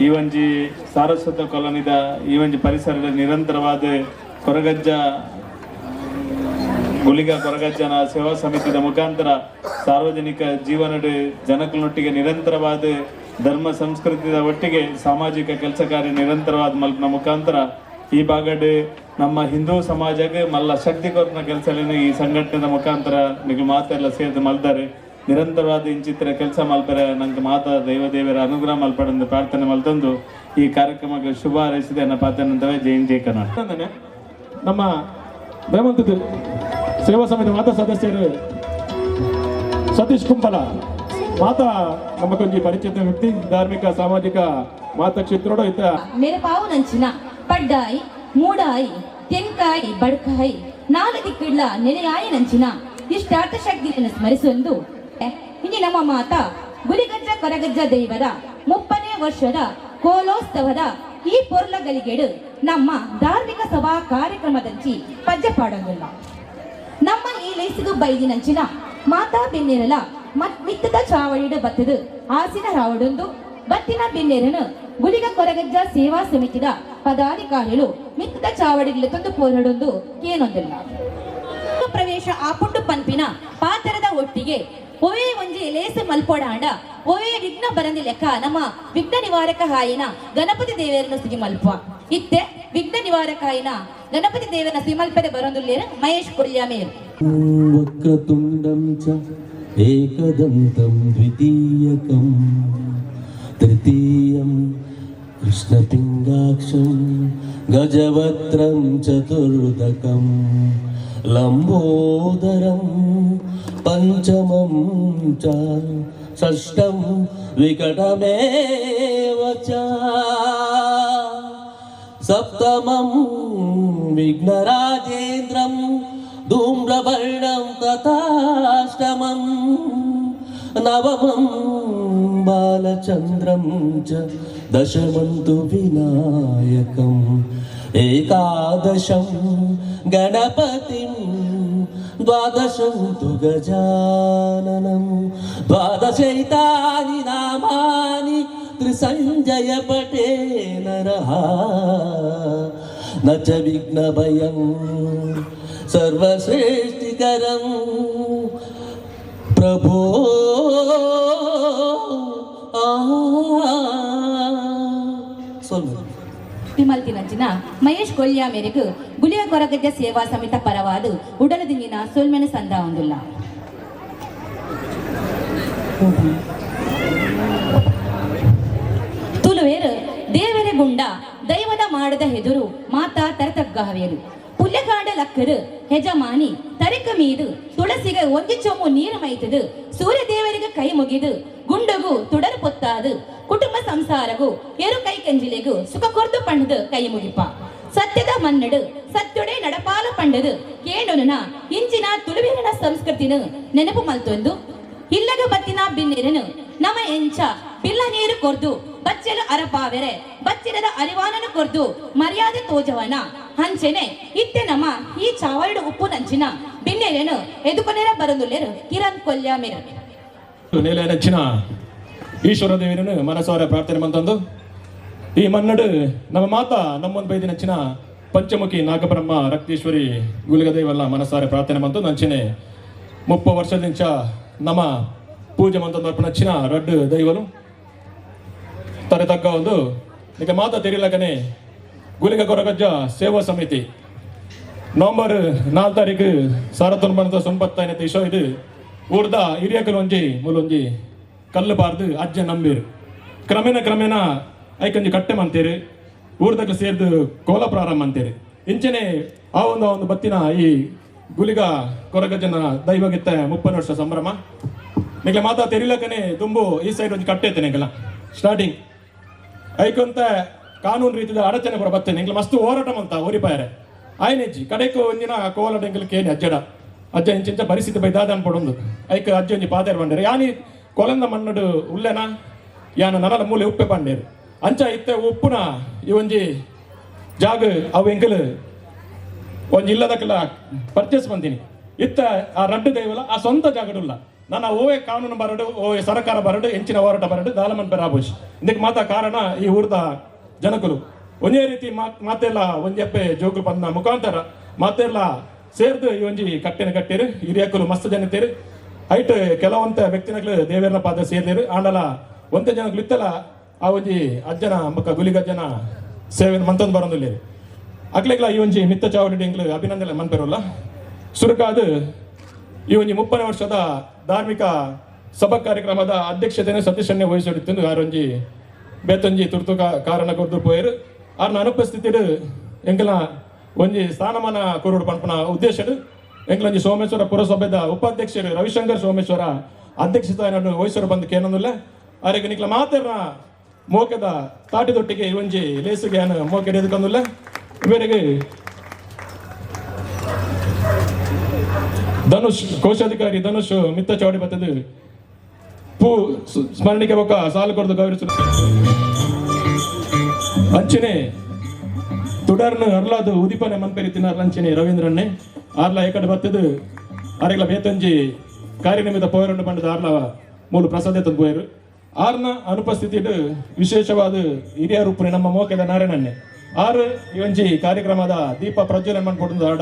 ಈ ಒಂಜಿ ಸಾರಸ್ವತ ಕಾಲೋನಿದ ಈ ಒಂಜಿ ಪರಿಸರದ ನಿರಂತರವಾದ ಕೊರಗಜ್ಜ ಗುಳಿಗ ಕೊರಗಜ್ಜನ ಸೇವಾ ಸಮಿತಿದ ಮುಖಾಂತರ ಸಾರ್ವಜನಿಕ ಜೀವನದ ಜನಕುಲೊಟ್ಟಿಗೆ ನಿರಂತರವಾದ ಧರ್ಮ ಸಂಸ್ಕೃತಿದ ಒಟ್ಟಿಗೆ ಸಾಮಾಜಿಕ ಕೆಲಸ ಕಾರ್ಯ ನಿರಂತರವಾದ ಮಲ್ಪನ ಮುಖಾಂತರ ಈ ಭಾಗಡ್ ನಮ್ಮ ಹಿಂದೂ ಸಮಾಜಕ್ಕೆ ಮಲ್ಲ ಶಕ್ತಿ ಕೊರ್ಪುನ ಕೆಲಸ ಈ ಸಂಘಟನೆದ ಮುಖಾಂತರ ನಿಗು ಮಾತೆಲ್ಲ ಸೇರ್ದು ಮಲ್ದಾರೆ. ನಿರಂತರವಾದ ಇಂಚಿತ್ರ ಕೆಲಸ ಮಲ್ಪರೆ ನಂಗೆ ಮಾತಾ ದೈವ ದೇವರ ಅನುಗ್ರಹ ಮಲ್ಪಡೆಂದು ಪ್ರಾರ್ಥನೆ ಮಲ್ತಂದು ಈ ಕಾರ್ಯಕ್ರಮಕ್ಕೆ ಶುಭ ಹಾರೈಸಿದೆ. ನನ್ನ ಪಾತ್ರನಂತವೇ. ಜೈ ಜೈ ಕರ್ನಾಟಕ. ನಮ್ಮ ರೇವಂತ್ ಸೇವಾ ಸಮಿತಿ ಮಾತಾ ಸದಸ್ಯರು ಸತೀಶ್ ಕುಂಬಲ ಮಾತಾ ನಮ್ಮ ಕೊಂಜಿ ಪರಿಚಿತ ವ್ಯಕ್ತಿ, ಧಾರ್ಮಿಕ ಸಾಮಾಜಿಕ ಮಾತಾ ಕ್ಷೇತ್ರೋಡು ಇತ್ತ. ಮೆರಪಾವು ನಂಚಿನ ಪಡ್ಡಾಯಿ, ಮೂಡಾಯಿ, ತೆನ್ಕಾಯಿ, ಬಡ್ಕಾಯಿ ನಾಲ್ ದಿಕ್ಕಿಡ್ಲ ನೆಲೆಯಾಯಿ ನಂಚಿನ ಇಷ್ಟಾರ್ಥ ಶಕ್ತಿಯನ್ನು ಸ್ಮರಿಸೊಂದು ಇನಿ ನಮ್ಮ ಮಾತಾ ಗುಲಿಗಜ್ಜ ಕೊರಗಜ್ಜ ದೈವದ 30ನೇ ವರ್ಷದ ಕೋಲೋತ್ಸವದ ಈ ಪೊರ್ಲಗಲಿಗೆಡು ನಮ್ಮ ಧಾರ್ಮಿಕ ಸಭಾ ಕಾರ್ಯಕ್ರಮದಂಚಿ ಪಜ್ಜೆ ಪಾಡಂಗಿಲ್ಲ. ನಮ್ಮ ಈ ಲೇಸಿಗು ಬೈದಿನಂಚಿನ ಮಾತಾ ಬೆನ್ನೆರಲ ಮಿತ್ತದ ಚಾವಡಿಡು ಬತ್ತದು ಆಸಿನ ರಾವಡೊಂದು ಬತ್ತಿನ ಬೆನ್ನೆರನು ಗುಳಿಗ ಕೊರಗಜ್ಜ ಸೇವಾ ಸಮಿತಿದ ಪದಾಧಿಕಾರಿಗಳು ಮಿತ್ತದ ಚಾವಡಿಗಳು ತಂದು ಪೋರಡೊಂದು ಏನೊಂದಿಲ್ಲ. ಪ್ರವೇಶ ಆಪುಂಡು ಪನ್ಪಿನ ಪಾತರದ ಒಟ್ಟಿಗೆ ಒವೇ ಒಂಜಿ ಲೇಸು ಮಲ್ಪೊಡಾಂಡ ಒವೇ ವಿಘ್ನ ಬರಂದಿ ಲೆಕ್ಕ ನಮ್ಮ ವಿಘ್ನ ನಿವಾರಕ ಹಾಯಿನ ಗಣಪತಿ ದೇವರನ್ನು ಸ್ತುತಿ ಮಲ್ಪ. ಇತ್ತೆ ವಿಘ್ನ ನಿವಾರಕ ಹಾಯಿನ ಗಣಪತಿ ದೇವರ ಸಿಮಲ್ಪದೆ ಬರೊಂದುಲ್ಲೇರು ಮಹೇಶ್ ಕೊಲ್ಯಾಮೇರ್. वक्रतुण्डं च एकदन्तं द्वितीयकं तृतीयं कृष्णपिङ्गाक्षं गजवक्त्रं चतुर्दकं लम्बोदरं पञ्चमं च षष्ठं विकटमेव च सप्तमं विघ्नराजेन्द्रं धूम्रवर्णं तथाष्टमं नवमं बालचन्द्रं च दशमं तु विनायकम् एकादशं गणपतिं द्वादशं तु गजाननं द्वादशैतानि नामानि त्रिसञ्जय पठे नरः न च विघ्नभयं सर्वश्रेष्ठिकरं प्रभो आ சொல்லுங்க. ಮಲ್ತಿನಂಚಿನ ಮಹೇಶ್ ಕೊಲ್ಯ ಮೇರೆಗೆ ಗುಳಿಯ ಕೊರಗಜ್ಜ ಸೇವಾ ಸಮಿತ ಪರವಾದು ಉಡಲದಿಂಗಿನ ಸೊಲ್ಮೆನ ಸಂದ ಒಂದುಲ್ಲ. ತುಳುವೇರು ದೇವರ ಗುಂಡ ದೈವದ ಮಾಡದ ಹೆದುರು ಮಾತಾ ತರತಗ್ಗಹವೇರು. ಪುಲ್ಯಕಾಂಡ ಲಕ್ಕರು ಹೆಜಮಾನಿ ತರಿಕ ಮೀದು ತುಳಸಿಗೆ ಒಂಜಿ ಚೊಮ್ಮು ನೀರು ಮೈತದು ಸೂರ್ಯ ದೇವರಿಗೆ ಕೈ ಮುಗಿದು ಗುಂಡಗು ತುಡರು ಪೊತ್ತಾದು ಕುಟುಂಬ ಸಂಸಾರಗು ಎರು ಕೈ ಕಂಜಿಲೆಗು ಸುಖ ಕೊರ್ದು ಪಂಡದು ಕೈ ಮುಗಿಪ. ಸತ್ಯದ ಮನ್ನಡು ಸತ್ಯೊಡೆ ನಡಪಾಲ ಪಂಡದು ಕೇಂಡೊನುನ ಇಂಚಿನ ತುಳುವೇರನ ಸಂಸ್ಕೃತಿನ ನೆನಪು ಮಲ್ತೊಂದು ಇಲ್ಲಗ ಬತ್ತಿನ ಬಿನ್ನಿರನು ನಮ ಎಂಚ ಬಿಲ್ಲ ನೀರು ಕೊರ್ದು ಬಚ್ಚಲು ಅರಪಾವೆರೆ ಬಚ್ಚಿರದ ಅರಿವಾನನು ಕೊರ್ದು ಮರ್ಯಾದೆ ತೋಜವನ ಹಂಚೆನೆ ಇತ್ತೆ ನಮ್ಮ ಈ ಚಾವರಡು ಉಪ್ಪು ನಂಚಿನ ಬಿನ್ನೆರೆನು ಎದುಕೊನೆರ ಬರಂದುಲ್ಲೇರು ಕಿರಣ್ ಕೊಲ್ಯ ಮೇರು. ನೆಲೆ ಈಶ್ವರ ದೇವರನ್ನು ಮನಸಾರ ಪ್ರಾರ್ಥನೆ ಮಂತಂದು ಈ ಮನ್ನಡು ನಮ್ಮ ಮಾತಾ ನಮ್ಮೊಂದು ಬೈದಿ ನಚ್ಚಿನ ಪಂಚಮುಖಿ ನಾಗಬ್ರಹ್ಮ ರಕ್ತೇಶ್ವರಿ ಗುಲಿಗದೇವಲ್ಲ ಮನಸಾರೆ ಪ್ರಾರ್ಥನೆ ಮಂತು ನಂಚಿನೆ 30 ವರ್ಷದಿಂಚ ನಮ್ಮ ಪೂಜೆ ಮಂತಂದು ಅರ್ಪಣ ನಚ್ಚಿನ ರಡ್ಡು ದೈವಲು ತರೆ ತಗ್ಗ ಒಂದು ಈಗ ಮಾತಾ ತೆರಿಲಕನೆ. ಗುಲಿಗ ಕೊರಗಜ್ಜ ಸೇವಾ ಸಮಿತಿ ನವೆಂಬರ್ 4 ತಾರೀಕು ಸಾರತೊಂಬನದ ಸೊಂಪತ್ತಾಯಿನ ಇಶೋ ಇದು ಊರ್ದ ಹಿರಿಯಕಲು ಒಂಜಿ ಮೂಲೊಂಜಿ ಕಲ್ಲು ಬಾರ್ದು ಅಜ್ಜ ನಂಬೀರು. ಕ್ರಮೇಣ ಕ್ರಮೇಣ ಐಕೊಂಜಿ ಕಟ್ಟೆ ಮಂತೇರು, ಊರ್ದಕ್ಕೆ ಸೇರ್ದು ಕೋಲ ಪ್ರಾರಂಭ ಅಂತೀರಿ. ಇಂಚನೆ ಆ ಒಂದು ಆ ಒಂದು ಬತ್ತಿನ ಈ ಗುಲಿಗ ಕೊರಗಜ್ಜನ ದೈವಗಿತ್ತ 30 ವರ್ಷ ಸಂಭ್ರಮ. ನಿಗ್ಲೆ ಮಾತಾ ತೆರಿಲಕನೆ ತುಂಬು ಈ ಸೈಡ್ ಒಂಜಿ ಕಟ್ಟೆ ಐತೆ ನಿಂಗೆಲ್ಲ ಸ್ಟಾರ್ಟಿಂಗ್. ಐಕೊಂತ ಕಾನೂನು ರೀತಿದ ಅಡಚಣೆ ಪೂರ ಬತ್ತೇನೆ. ಎಂಕ್ಲ ಮಸ್ತ್ ಹೋರಾಟ ಮಂತ ಒರಿಪಾಯರೆ ಆಯ್ನೆಜ್ಜಿ. ಕಡೆಕು ಒಂದಿನ ಕೋಲಡ ಎಂಕಲ್ ಕೇನಿ ಅಜ್ಜಡ, ಅಜ್ಜ ಇಂಚಿಂಚ ಪರಿಸ್ಥಿತಿ ಬೈದಾದ ಅನ್ಪಡೊಂದು. ಐಕ್ ಅಜ್ಜ ಒಂಜಿ ಪಾದೇರ್ ಬಂಡೇರು, ಯಾನಿ ಕೊಲಂದ ಮಣ್ಣಡು ಉಲ್ಲೆನ ಯಾನ ನನಲ ಮೂಲೆ ಉಪ್ಪೆ ಪಂಡೇರು. ಅಂಚ ಇತ್ತೆ ಉಪ್ಪುನ ಈ ಒಂಜಿ ಜಾಗ ಅವು ಎಂಕಲ್ ಒಂಜಿ ಇಲ್ಲದಕ್ಕೆಲ್ಲ ಪರ್ಚೇಸ್ ಬಂದೀನಿ. ಇತ್ತ ಆ ರಡ್ಡು ದೈವಲ ಆ ಸ್ವಂತ ಜಾಗಡುಲ್ಲ. ನನ್ನ ಓವೇ ಕಾನೂನು ಬರಡು, ಓವೇ ಸರ್ಕಾರ ಬರಡು, ಎಂಚಿನ ಹೋರಾಟ ಬರಡು ದಾಲಮನ್ ಪೆರಾಬುಷ್ ಇದಕ್ಕೆ ಮಾತ ಕಾರಣ ಈ ಊರ್ದ ಜನಕುಲು ಒಂದೇ ರೀತಿ ಮಾತೆಲ್ಲ ಒಂಜಪ್ಪೆ ಜೋಕುಲು ಬಂದ ಮುಖಾಂತರ ಮಾತೆಲ್ಲ ಸೇರ್ದು ಈ ಒಂಜಿ ಕಟ್ಟಿನ ಕಟ್ಟಿರು ಹಿರಿಯಕುಲು ಮಸ್ತ್ ಜನತೇರು ಐಟ್ ಕೆಲವಂತ ವ್ಯಕ್ತಿನಕ್ಲು ದೇವೇರ್ನ ಪಾದ ಸೇರ್ದಿರು ಆಂಡಲ ಒಂತೆ ಜನಕ್ಲು ಇತ್ತಲ ಆ ಒಂಜಿ ಅಜ್ಜನ ಬೊಕ್ಕ ಗುಲಿಗಜ್ಜನ ಸೇವೆ ಮಂತೊಂದು ಬರೊಂದುಲ್ಲೆರ್ ಅಕ್ಲೆಗ್ಲ ಈ ಒಂಜಿ ಮಿತ್ತ ಚಾವಡಿ ಎಂಕ್ಲು ಅಭಿನಂದನೆ ಮನ್ಪೆರುಲ್ಲ. ಸುರುಕಾದ್ ಈ ಒಂಜಿ 30 ವರ್ಷದ ಧಾರ್ಮಿಕ ಸಭಾ ಕಾರ್ಯಕ್ರಮದ ಅಧ್ಯಕ್ಷತೆಯನ್ನು ಸತೀಶನ್ನೇ ವಹಿಸಿಡಿತ್ತು. ಆರೊಂಜಿ ಬೇತೊಂಜಿ ತುರ್ತು ಕಾರಣ ಕೊರ್ದು ಪೋಯೆರ್. ಆರ್ನ ಅನುಪಸ್ಥಿತಿಡ್ ಎಂಕಲ್ನ ಒಂಜಿ ಸ್ಥಾನಮಾನ ಕೊರೊಡು ಪನ್ಪುನ ಉದ್ದೇಶಡ್ ಎಂಕಲೊಂಜಿ ಸೋಮೇಶ್ವರ ಪುರಸಭೆದ ಉಪಾಧ್ಯಕ್ಷರು ರವಿಶಂಕರ್ ಸೋಮೇಶ್ವರ ಅಧ್ಯಕ್ಷತೆಯನ್ನು ವಹಿಸರು ಬಂದು ಕೇನೊಂದುಲ್ಲ. ಆರೆಗ್ ನಿಕ್ಲ ಮಾತೆರ್ನ ಮೋಕೆದ ತಾಟಿದೊಟ್ಟಿಗೆ ಈ ಒಂಜಿ ಲೇಸುಗೆ ಯಾನ್ ಮೋಕೆಡ್ ಎದುಕೊಂದುಲ್ಲ. ಇವರಿಗೆ ಧನುಷ್ ಕೋಶಾಧಿಕಾರಿ ಧನುಷ್ ಮಿತ್ತ ಚೌಡಿ ಬತ್ತದು ಪೂ ಸ್ಮರಣಿಕೆ ಬೊಕ್ಕ ಸಾಲು ಕೊರ್ದು ಗೌರವಿಸ ಅಂಚನೆ ತುಡರ್ನು ಅರ್ಲಾದು ಉದಿಪನೆ ಮನ್ಪೆರಿತಿನ ಅಂಚನೆ ರವೀಂದ್ರನ್ನೇ ಆರ್ಲ ಏಕಡೆ ಬತ್ತದು ಆರೆಗ್ಲ ಬೇತೊಂಜಿ ಕಾರ್ಯನಿಮಿತ್ತ ಪೋಯರುಂಡು ಪಂಡದ ಆರ್ಲ ಮೂಲು ಪ್ರಸಾದ ತಂದು ಪೋಯರು. ಆರ್ನ ಅನುಪಸ್ಥಿತಿಡ್ ವಿಶೇಷವಾದ ಹಿರಿಯ ರೂಪನೆ ನಮ್ಮ ಮೋಕೆದ ನಾರಾಯಣನ್ನೇ ಆರು ಈ ಒಂಜಿ ಕಾರ್ಯಕ್ರಮದ ದೀಪ ಪ್ರಜ್ವಲನೆ ಮನ್ಪೊಡು ಆಡ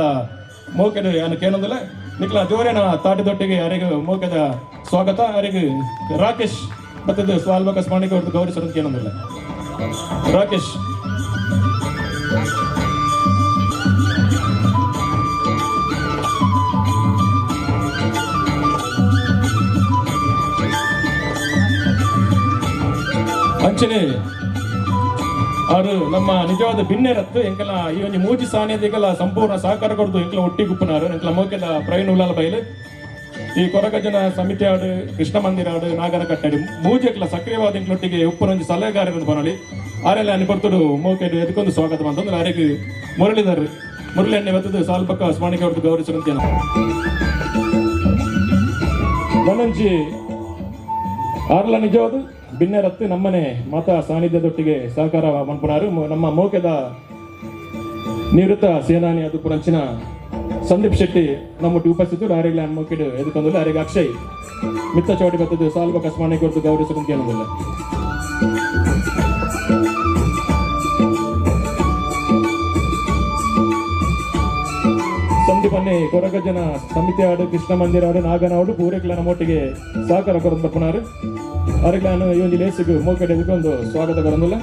ಮೋಕೆಡ್ ಯಾನು ಕೇನೊಂದುಲ್ಲ. ನಿಕ್ಲ ಜೋರೇನ ತಾಟಿದೊಟ್ಟಿಗೆ ಅರೆಗ್ ಮೋಕೆದ ಸ್ವಾಗತ. ಅರೆಗ್ ರಾಕೇಶ್ ಬತ್ತದು ಸ್ವಾಲ್ಬಕ ಸ್ಮರಣಿಕೆ ಹೊರತು ಗೌರವಿಸೋದು ಕೇನೊಂದಿಲ್ಲ. ರಾಕೇಶ್ ಅಂಚನೆ ಆರು ನಮ್ಮ ನಿಜವಾದ ಬಿನ್ನೆರತ್ತು ಎಂಕಲ ಈ ಒಂಜಿ ಮೂಜಿ ಸಾನ್ಯದಿಗಲ ಸಂಪೂರ್ಣ ಸಹಕಾರ ಕೊಡ್ದು ಎಂಕಲ ಒಟ್ಟಿ ಗುಪ್ಪನಾರು ಎಂಕಲ ಮೋಕೆದ ಪ್ರವೀಣ್ ಉಲ್ಲಾಲ ಬೈಲು ಈ ಕೊರಗಜನ ಸಮಿತಿ ಆಡು ಕೃಷ್ಣ ಮಂದಿರ ಆಡು ನಾಗರ ಕಟ್ಟಡಿ ಮೂಜೆಕ್ಲ ಸಕ್ರಿಯವಾದ ಎಂಕ್ಲೊಟ್ಟಿಗೆ ಉಪ್ಪನೊಂಜಿ ಸಲಹೆಗಾರರು ಬನೊಳಿ ಆರೆಲ್ಲ ಅన్ని ಕೊಡ್ತುಡು ಮೋಕೆಡ್ ಎದಕ್ಕೊಂದು ಸ್ವಾಗತ ಬಂತಂದ್ರೆ ಆರೆಗ್ ಮುರಳೀಧರ್ ಮುರಳಿ ಅಣ್ಣೆ ಬತ್ತದು ಸಾಲ್ಪಕ್ಕ ಸ್ಮರಣಿಕೆ ಹೊರತು ಗೌರವಿಸರಂತೇನ. ನನಂಜಿ ಆರ್ಲ ನಿಜವಾದ ಬಿನ್ನೆರತ್ತು ನಮ್ಮನೆ ಮಾತಾ ಸಾನ್ನಿಧ್ಯದೊಟ್ಟಿಗೆ ಸಹಕಾರ ಮನ್ಪುನಾರು ನಮ್ಮ ಮೋಕೆದ ನಿವೃತ್ತ ಸೇನಾನಿ ಅದು ಪುರಂಚಿನ ಸಂದೀಪ್ ಶೆಟ್ಟಿ ನಮ್ಮೊಟ್ಟಿಗೆ ಉಪಸ್ಥಿತರು. ಆರೆಗ್ಲ ಮೋಕೆಡ್ ಎದುಕೊಂದುಲ್ಲ. ಆರೆಗ್ ಅಕ್ಷಯ್ ಮಿತ್ತ ಚೌಡಿ ಬತ್ತದು ಸಾಲ್ಬಕ ಸ್ಮರಣೆ ಕೊರತು ಗೌರವಿಸರಂತೇನದಿಲ್ಲ. ಸಂದೀಪನ್ನೇ ಕೊರಗಜ್ಜನ ಸಮಿತಿ ಆಡು ಕೃಷ್ಣ ಮಂದಿರ ಆಡು ನಾಗನಾಡು ಪೂರೈಕ್ಲ ನಮ್ಮೊಟ್ಟಿಗೆ ಸಹಕಾರ ಕೊರದು ಬರ್ಪುನಾರು. ಅರೆಗ್ಲಾನು ಈ ಒಂಜಿ ಲೇಸಿಗೆ ಮೋಕೆಡ್ ಎದುಕೊಂದು ಸ್ವಾಗತ ಕೊರೊಂದುಲ್ಲ.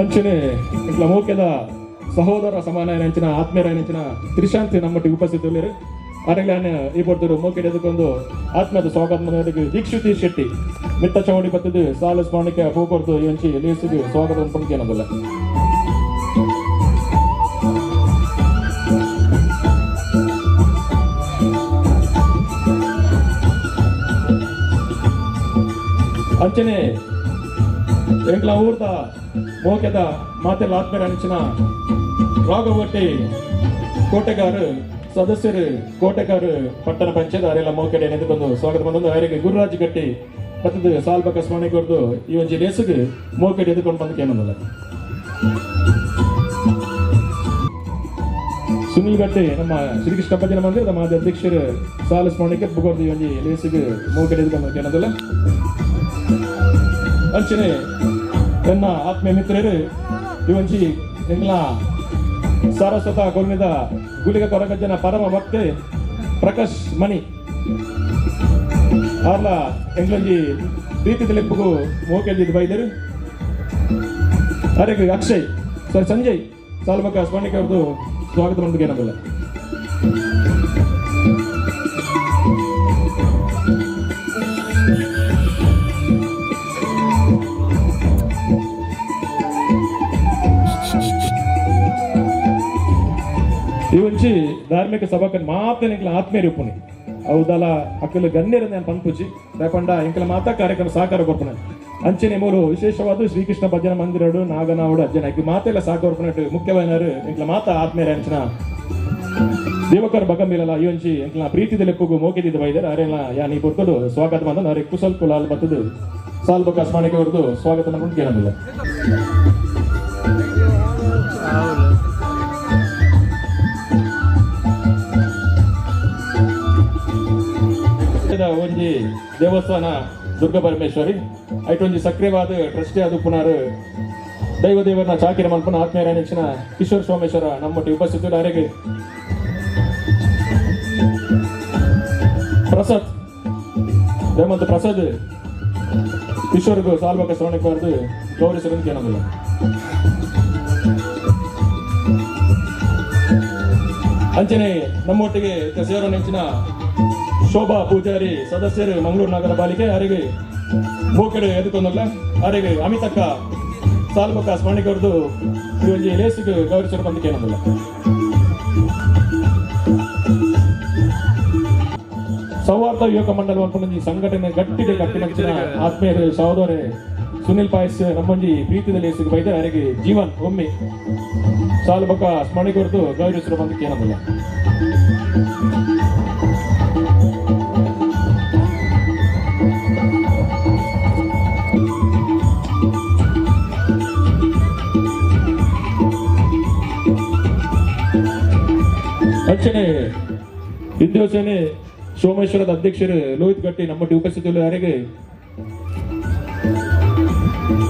ಅಂಚನೆ ಇట్లా ಮೋಕೆದ ಸಹೋದರ ಸಮಾನ ಅಂಚಿನ ಆತ್ಮೀಯರ ಅಂಚಿನ ತ್ರಿಶಾಂತಿ ನಮ್ಮೊಟ್ಟಿಗೆ ಉಪಸ್ಥಿತರುಳ್ಳೇರು. ಅರೆಗ್ಲಾನ್ ಈ ಪೊರ್ತುಡು ಮೋಕೆಡ್ ಎದುಕೊಂದು ಆತ್ಮದ ಸ್ವಾಗತ ಮನೋರಿಗೆ ದೀಕ್ಷಿತಿ ಶೆಟ್ಟಿ ಮಿತ್ತ ಚೌಡಿ ಬತ್ತದು ಸಾಲು ಸ್ಮರಣಿಕೆ ಪೂ ಕೊರ್ದು ಈ ಒಂಜಿ ಲೇಸಿಗೆ ಸ್ವಾಗತ ಪಂಡಿಕೇನದಲ್ಲ. ಅಂಚನೆ ಎಂಕ್ಲ ಊರ್ದ ಮೋಕೆದ ಮಾತೆಲ್ಲ ಆತ್ಮೀಯರ ಅಂಚಿನ ರಾಘವಟ್ಟಿ ಕೋಟೆಗಾರು ಸದಸ್ಯರು ಕೋಟೆಗಾರು ಪಟ್ಟಣ ಪಂಚಾಯತ್ ಅರೆಲ್ಲ ಮೋಕೆಡೆ ನೆನೆದುಕೊಂಡು ಸ್ವಾಗತ ಬಂದೊಂದು ಅವರಿಗೆ ಗುರುರಾಜ್ ಗಟ್ಟಿ ಬತ್ತದು ಸಾಲ್ಬಕ ಸ್ಮರಣೆ ಕೊರ್ದು ಈ ಒಂಜಿ ಲೇಸುಗು ಮೋಕೆಡೆ ಎದುಕೊಂಡು ಬಂದು ಕೇನೊಂದಲ್ಲ. ಸುನಿಲ್ ಗಟ್ಟಿ ನಮ್ಮ ಶ್ರೀಕೃಷ್ಣ ಭಜನ ಮಂದಿರದ ಮಾಜಿ ಅಧ್ಯಕ್ಷರು ಸಾಲು ಸ್ಮರಣೆಗೆ ಬುಗೊರ್ದು ಈ ಒಂಜಿ ಲೇಸುಗು ಮೋಕೆಡೆ ಎದುಕೊಂಡು ಬಂದು ಕೇನೊಂದಲ್ಲ. ಅಂಚನೆ ಎನ್ನ ಆತ್ಮೀಯ ಮಿತ್ರರು ಈ ಒಂಜಿ ಎಂಗ್ಲ ಸಾರಸ್ವತ ಕೊರ್ನಿದ ಗುಳಿಗ ಕೊರಗಜ್ಜನ ಪರಮ ಭಕ್ತೆ ಪ್ರಕಾಶ್ ಮಣಿ ಆರ್ಲ ಎಂಗ್ಲೊಂಜಿ ಪ್ರೀತಿ ದಿಲಿಪ್ಪುಗು ಮೋಕೆಲ್ದಿದ್ದು ಬೈದರು. ಅರೆಗ್ ಅಕ್ಷಯ್ ಸರ್ ಸಂಜಯ್ ಸಾಲ್ಬಕ ಸ್ಮರಣಿಕೆ ಅವ್ರದ್ದು ಸ್ವಾಗತ ಮಂದಿಗೆ. ಈ ಒಂಜಿ ಧಾರ್ಮಿಕ ಸಭಾಕನ್ ಮಾತ್ರ ಎಂಕ್ಲ ಆತ್ಮೀಯ ರೂಪುನಿ ಅವುದಲ ಅಕ್ಕಲು ಗಣ್ಯರ ನಾನು ಪನ್ಪುಜಿ ದಾಯಪಂಡ ಎಂಕ್ಲ ಮಾತಾ ಕಾರ್ಯಕ್ರಮ ಸಹಕಾರ ಕೊರ್ಪುನ ಅಂಚನೆ ಮೂರು ವಿಶೇಷವಾದ ಶ್ರೀಕೃಷ್ಣ ಭಜನ ಮಂದಿರಡು ನಾಗನಾವಡು ಅಜ್ಜನ ಮಾತೆಲ್ಲ ಸಹಕಾರ ಕೊರ್ಪುನಟ್ಟು ಮುಖ್ಯವಾದವರು ಎಂಕ್ಲ ಮಾತಾ ಆತ್ಮೀಯರ ಅಂಚಿನ ದೇವಕರ್ ಬಗಮಿಲಲ ಈ ಒಂಜಿ ಎಂಕ್ಲ ಪ್ರೀತಿದ ಲೆಪ್ಪುಗು ಮೋಕೆದಿದ್ದ ಬೈದರ್ ಅರೆಲ್ಲ ಯಾನ್ ಈ ಪೊರ್ತುಡು ಸ್ವಾಗತ ಬಂದ ಅರೆ ಕುಸಲ್ ಕುಲಾಲ್ ಬತ್ತದು ಸಾಲ್ಬಕ ಸ್ಮರಣೆಗೆ ಅವರದು ಸ್ವಾಗತ ಮಾಡ್ಕೊಂಡು ಕೇಳೋದಿಲ್ಲ. ಒಂಜಿ ದೇವಸ್ಥಾನ ದುರ್ಗಾ ಪರಮೇಶ್ವರಿ ಐಟೊಂಜಿ ಸಕ್ರಿಯವಾದ ಟ್ರಸ್ಟಿ ಅದು ಪುನರ್ ದೈವ ದೇವರನ್ನ ಚಾಕಿರ ಮಲ್ಪನ ಆತ್ಮೀಯರ ನೆಚ್ಚಿನ ಕಿಶೋರ್ ಸೋಮೇಶ್ವರ ನಮ್ಮೊಟ್ಟಿಗೆ ಉಪಸ್ಥಿತರು. ಅರೆಗೆ ಪ್ರಸಾದ್ ದಯಮಂತ ಪ್ರಸಾದ್ ಕಿಶೋರ್ಗೂ ಸಾಲ್ಬಕ ಶ್ರವಣಕ್ಕೆ ಬರೆದು ಗೌರವಿಸಲು ಕೇಳೋದಿಲ್ಲ. ಅಂಚನೆ ನಮ್ಮೊಟ್ಟಿಗೆ ಸೇರೋ ನೆಂಚಿನ ಶೋಭಾ ಪೂಜಾರಿ ಸದಸ್ಯರು ಮಂಗಳೂರು ನಗರ ಪಾಲಿಕೆ ಅರೆಗೆ ಮೂಕೆಡೆ ಎದುಕೊಂದಲ್ಲ ಅರೆಗೆ ಅಮಿತಕ್ಕ ಸಾಲ್ಬಕ ಸ್ಮರಣಿಕೆ ಅವ್ರದ್ದು ಈ ಒಂಜಿ ಲೇಸಿಗೆ ಗೌರವಿಸಲು ಬಂದಕ್ಕೆ ಏನಂದಿಲ್ಲ. ಸೌಹಾರ್ದ ಯುವಕ ಮಂಡಲ ಒಂಜಿ ಸಂಘಟನೆ ಗಟ್ಟಿಗೆ ಕಟ್ಟಿನಂಚಿನ ಆತ್ಮೀಯರು ಸಹೋದರ ಸುನಿಲ್ ಪಾಯಸ್ ನಮ್ಮೊಂಜಿ ಪ್ರೀತಿದ ಲೇಸಿಗೆ ಬೈದ ಅರೆಗೆ ಜೀವನ್ ಒಮ್ಮೆ ಸಾಲ್ಬಕ ಸ್ಮರಣಿಕೆ ಅವ್ರದ್ದು ಗೌರವಿಸಲು ಬಂದಕ್ಕೆ ಏನಂದಿಲ್ಲ. ಅಂಚನೆ ಹಿಂದೂ ಸೋಮೇಶ್ವರದ ಅಧ್ಯಕ್ಷರು ಲೋಹಿತ್ ಗಟ್ಟಿ ನಮ್ಮೊಟ್ಟಿಗೆ ಉಪಸ್ಥಿತರು. ಯಾರಿಗೆ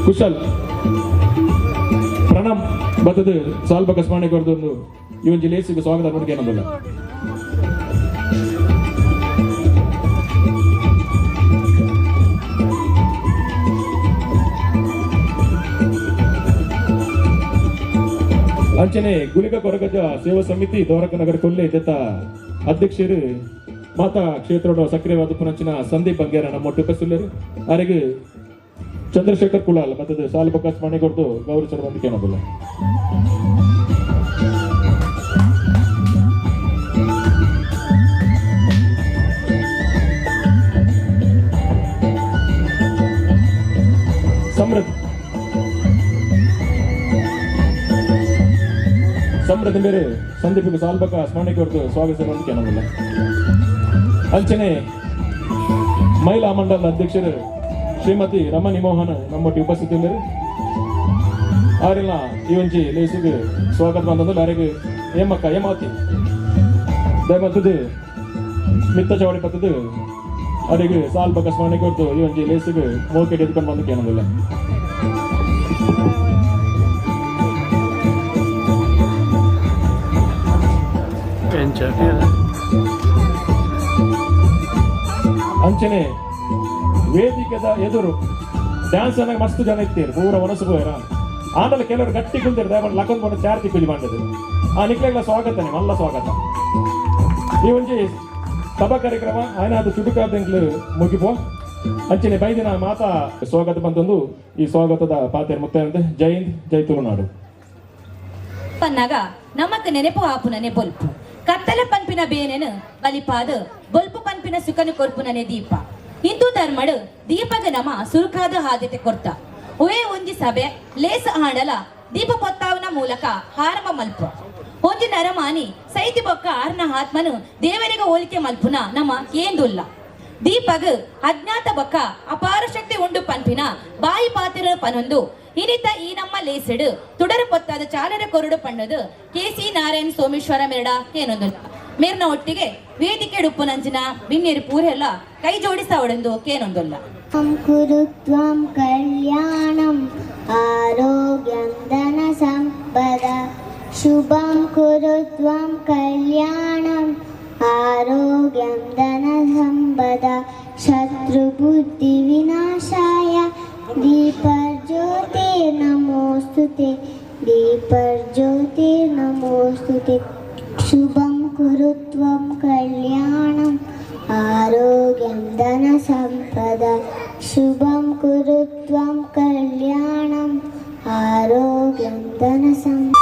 ಕುಶಲ್ ಪ್ರಣಮ್ ಬತ್ತದ ಸಾಲ್ಬಕ ಸ್ಮರಣೆಗೆ ಒಂದು ಈ ಒಂಜಿ ಲೇಸಿಗೆ ಸ್ವಾಗತ ನೋಡಿಕೆ ಏನಂದಿಲ್ಲ. ಅಂಚನೆ ಗುಳಿಗ ಕೊರಗಜ ಸೇವಾ ಸಮಿತಿ ದ್ವಾರಕ ನಗರ ಕೊಲ್ಲೆ ಜತ ಅಧ್ಯಕ್ಷರು ಮಾತಾ ಕ್ಷೇತ್ರದ ಸಕ್ರಿಯವಾದ ಪುನಂಚಿನ ಸಂದೀಪ್ ಬಂಗೇರ ನಮ್ಮ ಉಪಸ್ಥಿತರು. ಅರೆಗೆ ಚಂದ್ರಶೇಖರ್ ಕುಲಾಲ್ ಮತ್ತು ಸಾಲಬಕ ಸ್ಮರಣೆ ಕೊಡ್ತು ಗೌರವಿಸಲು ಬಂದಕ್ಕೆ ಏನೋದಿಲ್ಲ. ಸಮೃದ್ಧ ಸಮೃದ್ಧ ಬೇರೆ ಸಂದೀಪಿಗೆ ಸಾಲ್ಬಕ ಸ್ಮರಣೆ ಕೊಡ್ತು ಸ್ವಾಗತಿಸಲು ಏನೋದಿಲ್ಲ. ಅಂಚನೆ ಮಹಿಳಾ ಮಂಡಲದ ಅಧ್ಯಕ್ಷರು ಶ್ರೀಮತಿ ರಮಣಿ ಮೋಹನ್ ನಮ್ಮೊಟ್ಟಿಗೆ ಉಪಸ್ಥಿತರಿದ್ದರು. ಆರಿಲ್ಲ ಈ ಒಂಜಿ ಲೇಸಿಗೆ ಸ್ವಾಗತ ಬಂದಂದ್ರೆ ಅರೆಗೆ ಏಮಕ್ಕ ಏಮಾತಿ ದಯಮತ್ತದು ಮಿತ್ತ ಚೌಡಿ ಬತ್ತದು ಅರೆಗೆ ಸಾಲ್ಬಕ ಸ್ಮರಣೆ ಕೊಡ್ತು ಈ ಒಂಜಿ ಲೇಸಿಗೆ ಮೋಕೆಟ್ ಎದ್ಕೊಂಡು ಬಂದಕ್ಕೆ ಏನೋದಿಲ್ಲ. ಅಂಚನೆ ವೇದಿಕೆದ ಎದುರು ಡ್ಯಾನ್ಸ್ ಅನ್ನ ಮಸ್ತ್ ಜನ ಇತ್ತೀರು ಪೂರ ಮನಸ್ಸು ಪೋಯರ ಆಂಡಲ ಕೆಲವರು ಗಟ್ಟಿ ಕುಲ್ದಿರು ದಯಮಾಡಿ ಲಕ್ಕಂದ್ ಕೊಂಡು ಚಾರ್ ತಿಕ್ಕುಜಿ ಬಂದದ್ದು ಆ ನಿಕ್ಲೆಗ್ಲ ಸ್ವಾಗತನೆ ಮಲ್ಲ ಸ್ವಾಗತ. ಈ ಒಂಜಿ ಸಭಾ ಕಾರ್ಯಕ್ರಮ ಆಯ್ನಾದ ಚುಟುಕಾದಂಗ್ಲು ಮುಗಿಪೋ ಅಂಚನೆ ಬೈದಿನ ಮಾತಾ ಸ್ವಾಗತ ಬಂತಂದು ಈ ಸ್ವಾಗತದ ಪಾತೆರ್ ಮುಕ್ತಾಯ. ಜೈ ಹಿಂದ್, ಜೈ ತುಳುನಾಡು. ಪನ್ನಾಗ ನಮಕ್ ನೆನಪು ಆಪುನನೆ ಬೊಲ್ಪು ಕತ್ತಲ ಪನ್ಪಿನ ಬೇನೆನು ಬಲಿಪಾದ ಬೊಲ್ಪು ಪನ್ಪಿನ ಸುಖನು ಕೊರ್ಪುನನೆ ದೀಪ. ಹಿಂದೂ ಧರ್ಮಡು ದೀಪಗ ನಮ ಸುರುಕಾದ ಆದ್ಯತೆ ಕೊರ್ತ ಒಯೇ ಒಂಜಿ ಸಭೆ ಲೇಸ ಹಾಡಲ ದೀಪ ಪೊತ್ತಾವನ ಮೂಲಕ ಹಾರಮ ಮಲ್ಪ ಒಂಜಿ ನರಮಾನಿ ಸೈತಿ ಬೊಕ್ಕ ಆರ್ನ ಆತ್ಮನು ದೇವರಿಗೆ ಹೋಲಿಕೆ ಮಲ್ಪುನ ನಮ ಏಂದುಲ್ಲ. ದೀಪಗ್ ಅಜ್ಞಾತ ಬೊಕ್ಕ ಅಪಾರ ಶಕ್ತಿ ಉಂಡು ಪನ್ಪಿನ ಬಾಯಿ ಪಾತಿರ ಪನೊಂದು ಇನಿತ ಈ ನಮ್ಮ ಲೇಸಿಡು ತುಡರು ಪೊತ್ತಾದ ಚಾಲರ ಕೊರಡು ಪಣ್ಣದು ಕೆ.ಸಿ. ನಾರಾಯಣ್ ಸೋಮೇಶ್ವರ ಮೆರಡ ಏನೊಂದು ಮೇರ್ನ ಒಟ್ಟಿಗೆ ವೇದಿಕೆ ಡುಪ್ಪುನಂಚಿನ ಬಿನ್ನೇರು ಪೂರೆಲ್ಲ ಕೈ ಜೋಡಿಸಾವಡೆಂದು ಕೇನೊಂದಲ್ಲ. ಕುರು ತ್ವಂ ಕಲ್ಯಾಣಂ ಆರೋಗ್ಯಂ ಧನ ಸಂಪದ ಶುಭಂ ಕುರು ತ್ವಂ ಕಲ್ಯಾಣಂ ಆರೋಗ್ಯಂ ಧನ ಸಂಪದ ಶತ್ರು ಬುದ್ಧಿ ವಿನಾಶಾಯ ದೀಪಜ್ಯೋತಿರ್ನಮೋಸ್ತುತೆ ದೀಪಜ್ಯೋತಿರ್ನಮೋಸ್ತುತೆ. ಶುಭಂ ಕುರು ತ್ವಂ ಕಲ್ಯಾಣಂ ಆರೋಗ್ಯಂ ಧನ ಸಂಪದ ಶುಭಂ ಕುರು ತ್ವಂ ಕಲ್ಯಾಣಂ ಆರೋಗ್ಯಂ ಧನ ಸಂಪದ.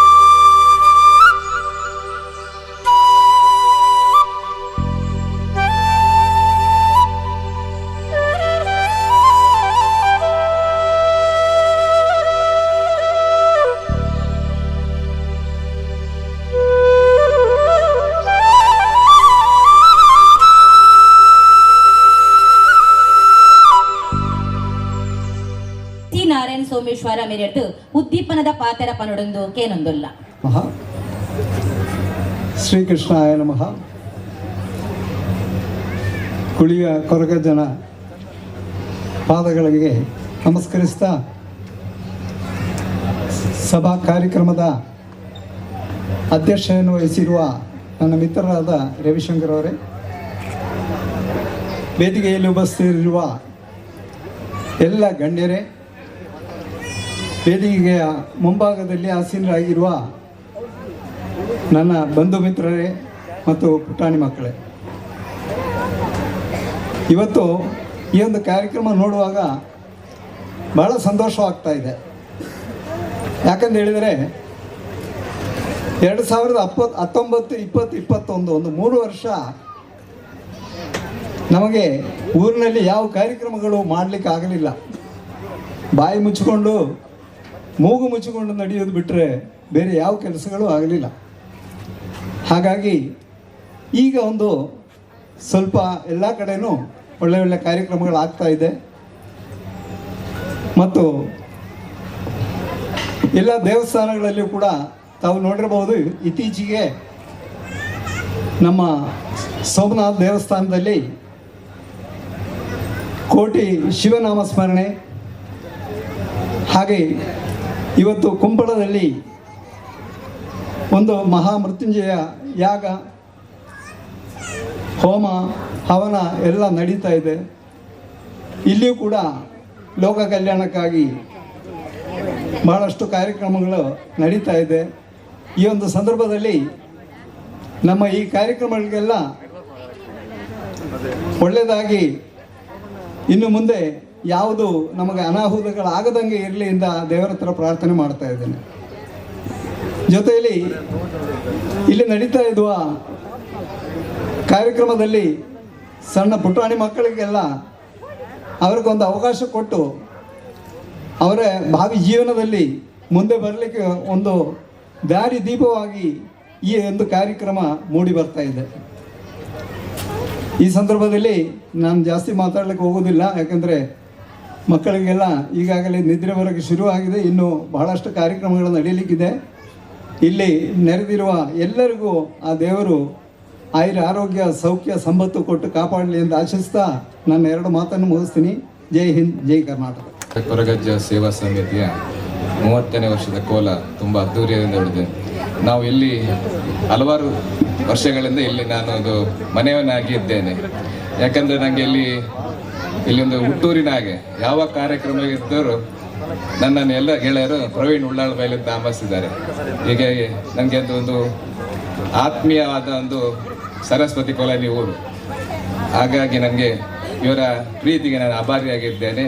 ಕುಶ್ವಾರ ಮೇರೆಡ್ದು ಉದ್ದೀಪನದ ಪಾತೆರ ಪನುಡೊಂದು ಕೇನೊಂದುಲ್ಲ. ನಮಃ. ಶ್ರೀಕೃಷ್ಣಾಯ ನಮಃ. ಕುಳಿಯ ಕೊರಗಜ್ಜನ ಪಾದಗಳಿಗೆ ನಮಸ್ಕರಿಸ್ತಾ, ಸಭಾ ಕಾರ್ಯಕ್ರಮದ ಅಧ್ಯಕ್ಷತೆಯನ್ನು ವಹಿಸಿರುವ ನನ್ನ ಮಿತ್ರರಾದ ರವಿಶಂಕರ್ ಅವರೇ, ವೇದಿಕೆಯಲ್ಲಿ ಉಪಸ್ಥಿತರಿರುವ ಎಲ್ಲ ಗಣ್ಯರೇ, ವೇದಿಕೆಯ ಮುಂಭಾಗದಲ್ಲಿ ಆಸೀನರಾಗಿರುವ ನನ್ನ ಬಂಧು ಮಿತ್ರರೇ ಮತ್ತು ಪುಟಾಣಿ ಮಕ್ಕಳೇ, ಇವತ್ತು ಈ ಒಂದು ಕಾರ್ಯಕ್ರಮ ನೋಡುವಾಗ ಬಹಳ ಸಂತೋಷವಾಗ್ತಾ ಇದೆ. ಯಾಕಂತ ಹೇಳಿದರೆ, 2019, 20, 21, ಒಂದು 3 ವರ್ಷ ನಮಗೆ ಊರಿನಲ್ಲಿ ಯಾವ ಕಾರ್ಯಕ್ರಮಗಳು ಮಾಡಲಿಕ್ಕೆ ಆಗಲಿಲ್ಲ. ಬಾಯಿ ಮುಚ್ಚಿಕೊಂಡು, ಮೂಗು ಮುಚ್ಚಿಕೊಂಡು ನಡೆಯೋದು ಬಿಟ್ಟರೆ ಬೇರೆ ಯಾವ ಕೆಲಸಗಳು ಆಗಲಿಲ್ಲ. ಹಾಗಾಗಿ ಈಗ ಒಂದು ಸ್ವಲ್ಪ ಎಲ್ಲ ಕಡೆಯೂ ಒಳ್ಳೆ ಒಳ್ಳೆ ಕಾರ್ಯಕ್ರಮಗಳಾಗ್ತಾ ಇದೆ ಮತ್ತು ಎಲ್ಲ ದೇವಸ್ಥಾನಗಳಲ್ಲಿಯೂ ಕೂಡ ತಾವು ನೋಡಿರಬಹುದು. ಇತ್ತೀಚೆಗೆ ನಮ್ಮ ಸೋಮನಾಥ ದೇವಸ್ಥಾನದಲ್ಲಿ ಕೋಟಿ ಶಿವನಾಮ ಸ್ಮರಣೆ, ಹಾಗೆ ಇವತ್ತು ಕುಂಬಳದಲ್ಲಿ ಒಂದು ಮಹಾಮೃತ್ಯುಂಜಯ ಯಾಗ, ಹೋಮ, ಹವನ ಎಲ್ಲ ನಡೀತಾ ಇದೆ. ಇಲ್ಲಿಯೂ ಕೂಡ ಲೋಕ ಕಲ್ಯಾಣಕ್ಕಾಗಿ ಬಹಳಷ್ಟು ಕಾರ್ಯಕ್ರಮಗಳು ನಡೀತಾ ಇದೆ. ಈ ಒಂದು ಸಂದರ್ಭದಲ್ಲಿ ನಮ್ಮ ಈ ಕಾರ್ಯಕ್ರಮಗಳಿಗೆಲ್ಲ ಒಳ್ಳೆಯದಾಗಿ, ಇನ್ನು ಮುಂದೆ ಯಾವುದು ನಮಗೆ ಅನಾಹುತಗಳಾಗದಂಗೆ ಇರಲಿ ಅಂತ ದೇವರ ಹತ್ರ ಪ್ರಾರ್ಥನೆ ಮಾಡ್ತಾ ಇದ್ದೇನೆ. ಜೊತೆಯಲ್ಲಿ ಇಲ್ಲಿ ನಡೀತಾ ಇರುವ ಕಾರ್ಯಕ್ರಮದಲ್ಲಿ ಸಣ್ಣ ಪುಟಾಣಿ ಮಕ್ಕಳಿಗೆಲ್ಲ ಅವ್ರಿಗೊಂದು ಅವಕಾಶ ಕೊಟ್ಟು, ಅವರ ಭಾವಿ ಜೀವನದಲ್ಲಿ ಮುಂದೆ ಬರಲಿಕ್ಕೆ ಒಂದು ದಾರಿ ದೀಪವಾಗಿ ಈ ಒಂದು ಕಾರ್ಯಕ್ರಮ ಮೂಡಿ ಬರ್ತಾ ಇದೆ. ಈ ಸಂದರ್ಭದಲ್ಲಿ ನಾನು ಜಾಸ್ತಿ ಮಾತಾಡಲಿಕ್ಕೆ ಹೋಗೋದಿಲ್ಲ. ಯಾಕಂದರೆ ಮಕ್ಕಳಿಗೆಲ್ಲ ಈಗಾಗಲೇ ನಿದ್ರೆ ಬರೋಕ್ಕೆ ಶುರುವಾಗಿದೆ. ಇನ್ನು ಬಹಳಷ್ಟು ಕಾರ್ಯಕ್ರಮಗಳು ನಡೀಲಿಕ್ಕಿದೆ. ಇಲ್ಲಿ ನೆರೆದಿರುವ ಎಲ್ಲರಿಗೂ ಆ ದೇವರು ಆಯುರ, ಆರೋಗ್ಯ, ಸೌಖ್ಯ, ಸಂಪತ್ತು ಕೊಟ್ಟು ಕಾಪಾಡಲಿ ಎಂದು ಆಶಿಸ್ತಾ ನನ್ನ ಎರಡು ಮಾತನ್ನು ಮುಗಿಸ್ತೀನಿ. ಜೈ ಹಿಂದ್, ಜೈ ಕರ್ನಾಟಕ. ಕೊರಗಜ್ಜ ಸೇವಾ ಸಮಿತಿಯ 30ನೇ ವರ್ಷದ ಕೋಲ ತುಂಬ ಅದ್ಧೂರಿಯಿಂದ ನಡೆದಿದೆ. ನಾವು ಇಲ್ಲಿ ಹಲವಾರು ವರ್ಷಗಳಿಂದ ಇಲ್ಲಿ ನಾನು ಒಂದು ಮನೆಯವನಾಗಿ ಇದ್ದೇನೆ. ಯಾಕಂದರೆ ನನಗೆ ಇಲ್ಲಿ ಇಲ್ಲಿ ಒಂದು ಹುಟ್ಟೂರಿನ ಹಾಗೆ. ಯಾವ ಕಾರ್ಯಕ್ರಮ ಇದ್ದರೂ ನನ್ನನ್ನು ಎಲ್ಲ ಗೆಳೆಯರು ಪ್ರವೀಣ್ ಉಳ್ಳಾಳ್ ಬೈಲ್ ಅಂತ ಆಹ್ವಾನಿಸಿದ್ದಾರೆ. ಹೀಗಾಗಿ ನನಗೆ ಅದು ಒಂದು ಆತ್ಮೀಯವಾದ ಒಂದು ಸರಸ್ವತಿ ಕಾಲೋನಿ ಊರು. ಹಾಗಾಗಿ ನನಗೆ ಇವರ ಪ್ರೀತಿಗೆ ನಾನು ಆಭಾರಿಯಾಗಿದ್ದೇನೆ.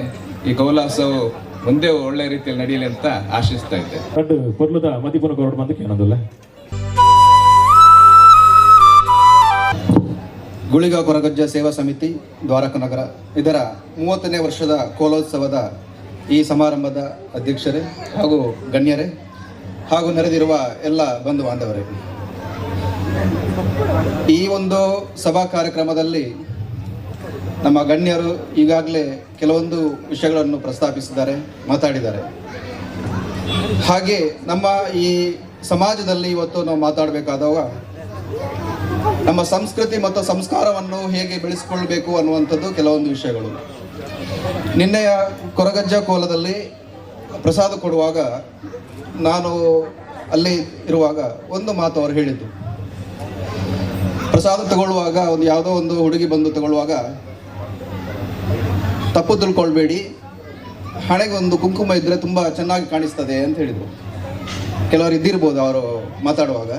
ಈ ಕೋಲಾಸವು ಮುಂದೆ ಒಳ್ಳೆ ರೀತಿಯಲ್ಲಿ ನಡೆಯಲಿ ಅಂತ ಆಶಿಸ್ತಾ ಇದ್ದೇನೆ. ರಡ್ಡು ಪೊರ್ಲುದ ಮದಿಪುನ ಕೊರಡು ಬಂದಕ್ಕೆ ಏನೊಂದುಲ್ಲ. ಗುಳಿಗ ಕೊರಗಜ್ಜ ಸೇವಾ ಸಮಿತಿ, ದ್ವಾರಕ ನಗರ, ಇದರ 30ನೇ ವರ್ಷದ ಕೋಲೋತ್ಸವದ ಈ ಸಮಾರಂಭದ ಅಧ್ಯಕ್ಷರೇ ಹಾಗೂ ಗಣ್ಯರೇ ಹಾಗೂ ನೆರೆದಿರುವ ಎಲ್ಲ ಬಂಧು ಬಾಂಧವರೇ, ಈ ಒಂದು ಸಭಾ ಕಾರ್ಯಕ್ರಮದಲ್ಲಿ ನಮ್ಮ ಗಣ್ಯರು ಈಗಾಗಲೇ ಕೆಲವೊಂದು ವಿಷಯಗಳನ್ನು ಪ್ರಸ್ತಾಪಿಸಿದ್ದಾರೆ, ಮಾತಾಡಿದ್ದಾರೆ. ಹಾಗೆ ನಮ್ಮ ಈ ಸಮಾಜದಲ್ಲಿ ಇವತ್ತು ನಾವು ಮಾತಾಡಬೇಕಾದಾಗ ನಮ್ಮ ಸಂಸ್ಕೃತಿ ಮತ್ತು ಸಂಸ್ಕಾರವನ್ನು ಹೇಗೆ ಬೆಳೆಸಿಕೊಳ್ಬೇಕು ಅನ್ನುವಂಥದ್ದು ಕೆಲವೊಂದು ವಿಷಯಗಳು. ನಿನ್ನೆಯ ಕೊರಗಜ್ಜ ಕೋಲದಲ್ಲಿ ಪ್ರಸಾದ ಕೊಡುವಾಗ, ನಾನು ಅಲ್ಲಿ ಇರುವಾಗ ಒಂದು ಮಾತು ಅವರು ಹೇಳಿದ್ದು. ಪ್ರಸಾದ ತಗೊಳ್ಳುವಾಗ ಒಂದು ಯಾವುದೋ ಒಂದು ಹುಡುಗಿ ಬಂದು ತಗೊಳ್ಳುವಾಗ, ತಪ್ಪು ತಿಳ್ಕೊಳ್ಬೇಡಿ, ಹಣೆಗೆ ಒಂದು ಕುಂಕುಮ ಇದ್ದರೆ ತುಂಬ ಚೆನ್ನಾಗಿ ಕಾಣಿಸ್ತದೆ ಅಂತ ಹೇಳಿದರು. ಕೆಲವರು ಇದ್ದಿರ್ಬೋದು ಅವರು ಮಾತಾಡುವಾಗ.